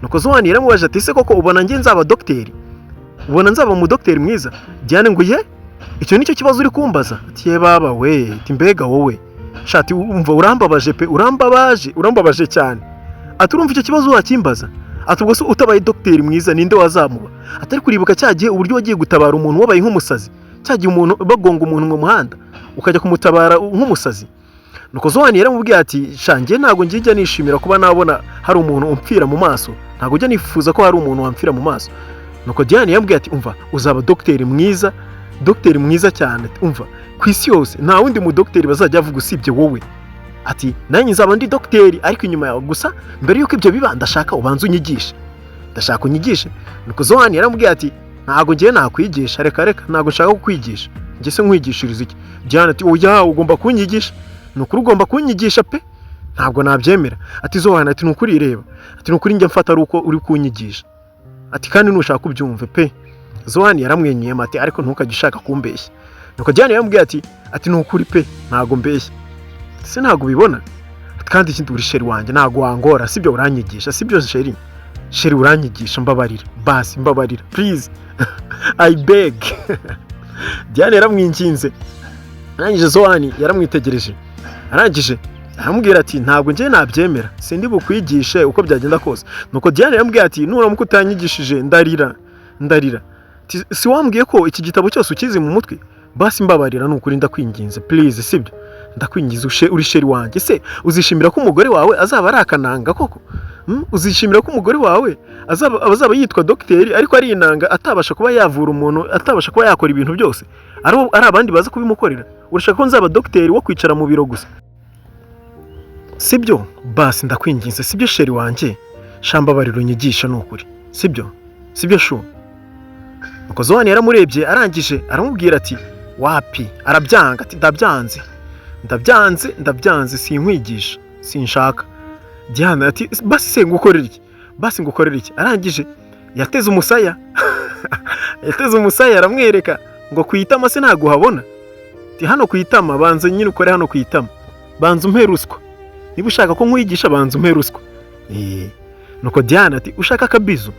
Nuko Zowani yaramubaje ati: "Ese koko ubona njye nzaba dogiteri? Ubona nzaba umudogiteri mwiza?" Diane ngo: "Ye, icyo nicyo kibazo uri kumbaza?" Ati: "Ye baba we," ati, "mbega wowe shati, umva, urambabaje pe, urambabaje, urambabaje cyane." Ati: "Urumva icyo kibazo wakimbaza?" Ati: "Ubwo se utabaye dogiteri mwiza, ninde wazamuba?" Atari kuribuka cya gihe uburyo wagiye gutabara umuntu wabaye nk'umusazi, cya gihe umuntu bagonga umuntu mu muhanda, ukajya kumutabara nk'umusazi?" Nuko Zowani yaramubwiye ati: "Shange, ntabwo njya nishimira kuba nabona hari umuntu umpfira mu maso, ntabwo njya nifuza ko hari umuntu wampfira mu maso." Nuko Diane yamubwiye ati: "Umva, uzaba dogiteri mwiza, dogiteri mwiza cyane. Umva, ku isi yose nta wundi mudogiteri bazajya bavuga usibye wowe." Ati: "Nanjye nzaba ndi dogiteri, ariko inyuma yawe. Gusa mbere y'uko ibyo biba, ndashaka ubanze unyigishe, ndashaka unyigishe." Nuko Zowani yaramubwiye ati: "Ntabwo ngiye nakwigisha, reka reka, ntabwo nshaka kukwigisha, njye se nkwigishiriza iki?" Diane ati: "Oya, ugomba kunyigisha, ni ukuri ugomba kunyigisha pe, ntabwo nabyemera." Ati: "Zowani," ati, "ni ukuri reba," ati, "ni ukuri njya mfata ari uko uri kunyigisha," ati, "kandi nushaka ubyumve pe." Zowani yaramwenyuye ati: "Ariko ntukajye ushaka kumbeshya." Nuko Diane yaramubwiye ati: "Ni ukuri pe, ntabwo mbeshya, ese ntabwo ubibona? Kandi ikindi, uri chéri wanjye, ntabwo wangora, sibyo? Uranyigisha, sibyo chéri? Chéri, uranyigisha, mbabarira basi, mbabarira, please, I beg." Diane yaramwinginze. Arangije Zowani yaramwitegereje, arangije aramubwira ati: "Ntabwo njye nabyemera, sindi bukwigishe uko byagenda kose." Nuko Diane yaramubwiye ati: "Nuramuka utanyigishije, ndarira, ndarira. Si wambwiye ko iki gitabo cyose ukizi mu mutwe? Basi mbabarira, ni ukuri ndakwinginze, please, sibyo? Ndakwinginze, uri chéri wanjye. Se uzishimira ko umugore wawe azaba ari akananga koko? Uzishimira ko umugore wawe azaba yitwa dogiteri ariko ari inanga, atabasha kuba yavura umuntu, atabasha kuba yakora ibintu byose, ari abandi baza kubimukorera? Urashaka ko nzaba dogiteri wo kwicara mu biro gusa, sibyo? Basi ndakwinginze, sibyo chéri wanjye? Shambabarira unyigisha, ni ukuri, sibyo? Sibyo chou?" Nuko Zowani yaramurebye, arangije aramubwira ati: "Wapi." Arabyanga ati: "Ndabyanze, ndabyanze, ndabyanze, sinkwigisha, sinshaka." Diana ati: "Basi se ngukorere iki? Basi ngukorere iki?" Arangije yateze umusaya, yateze umusaya, aramwereka ngo: "Ku itama se ntabwo uhabona?" Ati: "Hano ku itama, banza nyine ukore hano ku itama, banza umpe ruswa. Niba ushaka ko nkwigisha, banza umpe ruswa." Nuko Diana ati: "Ushaka akabizu?"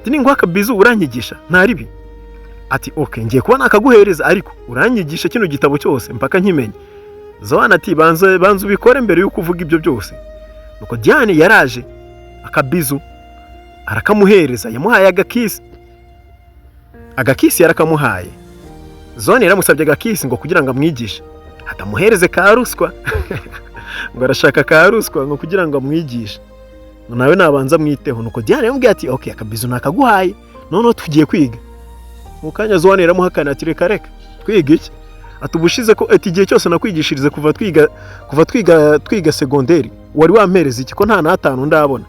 Ati: "Ninguha akabizu uranyigisha nta ribi?" Ati: "Okay, ngiye kuba nakaguhereza, ariko uranyigisha kino gitabo cyose mpaka nkimenye." Zoana ati: "Banza, banza ubikore mbere y'uko uvuga ibyo byose." Nuko Diane yaraje, akabizu arakamuhereza, yamuhaye agakisi, agakisi yarakamuhaye. Zone yaramusabye agakisi ngo kugira ngo amwigishe, atamuhereze ka ruswa, ngo arashaka ka ruswa ngo kugira ngo amwigishe, ngo nawe nabanza amwiteho. Nuko Diane yamubwiye ati: "Ok, akabizu nakaguhaye, noneho tugiye kwiga." Mu kanya Zone yaramuhakana ati: "Reka reka, twiga iki?" Ati: "Ubushize ko," ati, "igihe cyose nakwigishirize kuva twiga segonderi, wari wampereza iki, ko nta n'atanu ndabona?"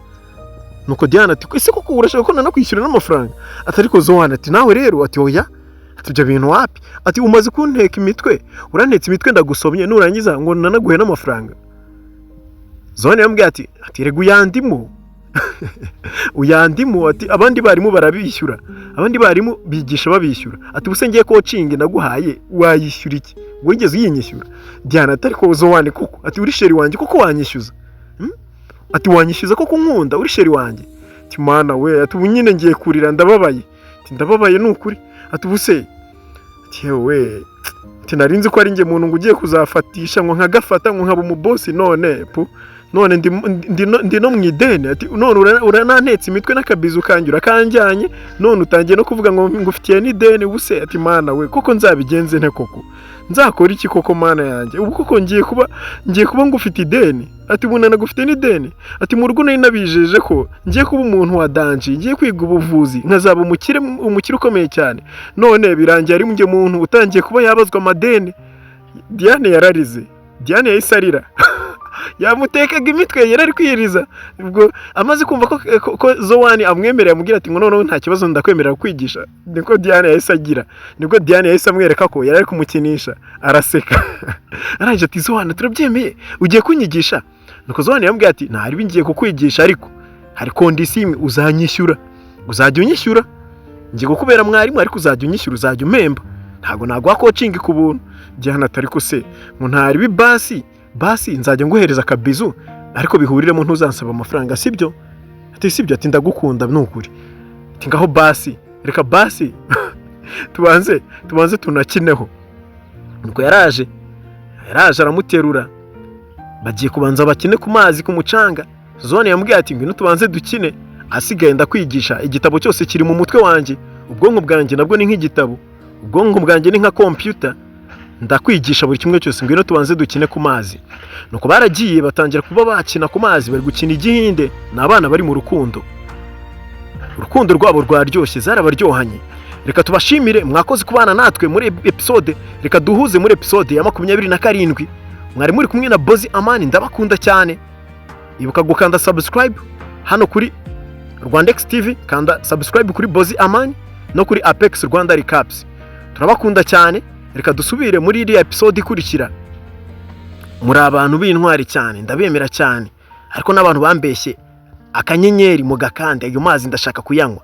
Nuko Diane ati: "Ese koko urashaka ko nanakwishyura n'amafaranga?" Ati: "Ariko Zohane," ati, "nawe rero," ati, "oya," ati, "ibyo bintu wapi," ati, "umaze kunteka imitwe, urantetse imitwe, ndagusomye, nurangiza ngo nanaguhe n'amafaranga." Zohane yamubwiye ati: "Rega uyandimo, uyandimo," ati, "abandi barimu barabishyura, abandi barimu bigisha babishyura," ati, "ubuse ngiye coaching naguhaye wayishyura iki? Wigeze uyinyishyura?" Diana ati: "Ariko Zohane koko," ati, "uri chéri wanjye koko, wanyishyuza?" Ati: "Wanyishyuza koko? Nkunda, uri chéri wanjye." Ati: "Mana we," ati, "ubu nyine ngiye kurira, ndababaye," ati, "ndababaye ni ukuri," ati, "ubu se," ati, "yewe," ati, "nari nzi ko ari njye muntu ngo ugiye kuzafatisha, ngo nkagafata, ngo nkaba umubosi, none pu, none ndi no mu ideni," ati, "none uranantetse imitwe n'akabizu kanjye urakanjyanye, none utangiye no kuvuga ngo ngufitiye n'ideni. Ubu se," ati, "mana we, koko nzabigenze nte? Koko nzakora iki koko? Mana yanjye, ubu koko ngiye kuba ngufite ideni," ati, "ubu nanagufite n'ideni," ati, "mu rugo nari nabijeje ko ngiye kuba umuntu wa danger, ngiye kwiga ubuvuzi, nkazaba umukire, umukire ukomeye cyane, none birangiye ari njye muntu utangiye kuba yabazwa amadeni." Diane yararize, Diane yahise arira, yamutekaga imitwe, yari ari kwiyiriza. Ubwo amaze kumva ko Zowani amwemerera, amubwira ati ngo noneho nta kibazo, ndakwemerera kwigisha, niko Diane yahise agira, nibwo Diane yahise amwereka ko yari ari kumukinisha, araseka, arangije ati: "Zowani, turabyemeye, ugiye kunyigisha." Nuko Zowani yamubwiye ati: "Ntari ngiye kukwigisha, ariko hari condition imwe: uzanyishyura, uzajya unyishyura. Ngiye kukubera mwarimu, ariko uzajya unyishyura, uzajya umpemba, ntabwo naguha coaching ku buntu." Diane ati: "Ariko se ngo ntari basi basi, nzajya nguhereza akabizu, ariko bihuriremo, ntuzansaba amafaranga, sibyo?" Ati: "Sibyo," ati, "ndagukunda ni ukuri," ati, "ngaho basi reka basi tubanze tunakineho." Nuko yaraje aramuterura, bagiye kubanza bakine ku mazi, ku mucanga. Zone yamubwiye ati: "Ngwino tubanze dukine, asigaye ndakwigisha, igitabo cyose kiri mu mutwe wanjye, ubwonko bwanjye nabwo ni nk'igitabo, ubwonko bwanjye ni nka kompiyuta, ndakwigisha buri kimwe cyose, ngwino tubanze dukine ku mazi." Nuko baragiye, batangira kuba bakina ku mazi, bari gukina igihinde. Ni abana bari mu rukundo, urukundo rwabo rwaryoshye, zarabaryohanye. Reka tubashimire, mwakoze kubana natwe muri episode. Reka duhuze muri episode ya 27. Mwari muri kumwe na Bozi Amani, ndabakunda cyane. Ibuka gukanda subscribe hano kuri Rwandex TV, kanda subscribe kuri Bozi Amani no kuri Apex Rwanda Recaps. Turabakunda cyane, reka dusubire muri iriya episode ikurikira. Muri abantu b'intwari cyane, ndabemera cyane. Ariko n'abantu bambeshye, akanyenyeri mu gakande, ayo mazi ndashaka kuyanywa.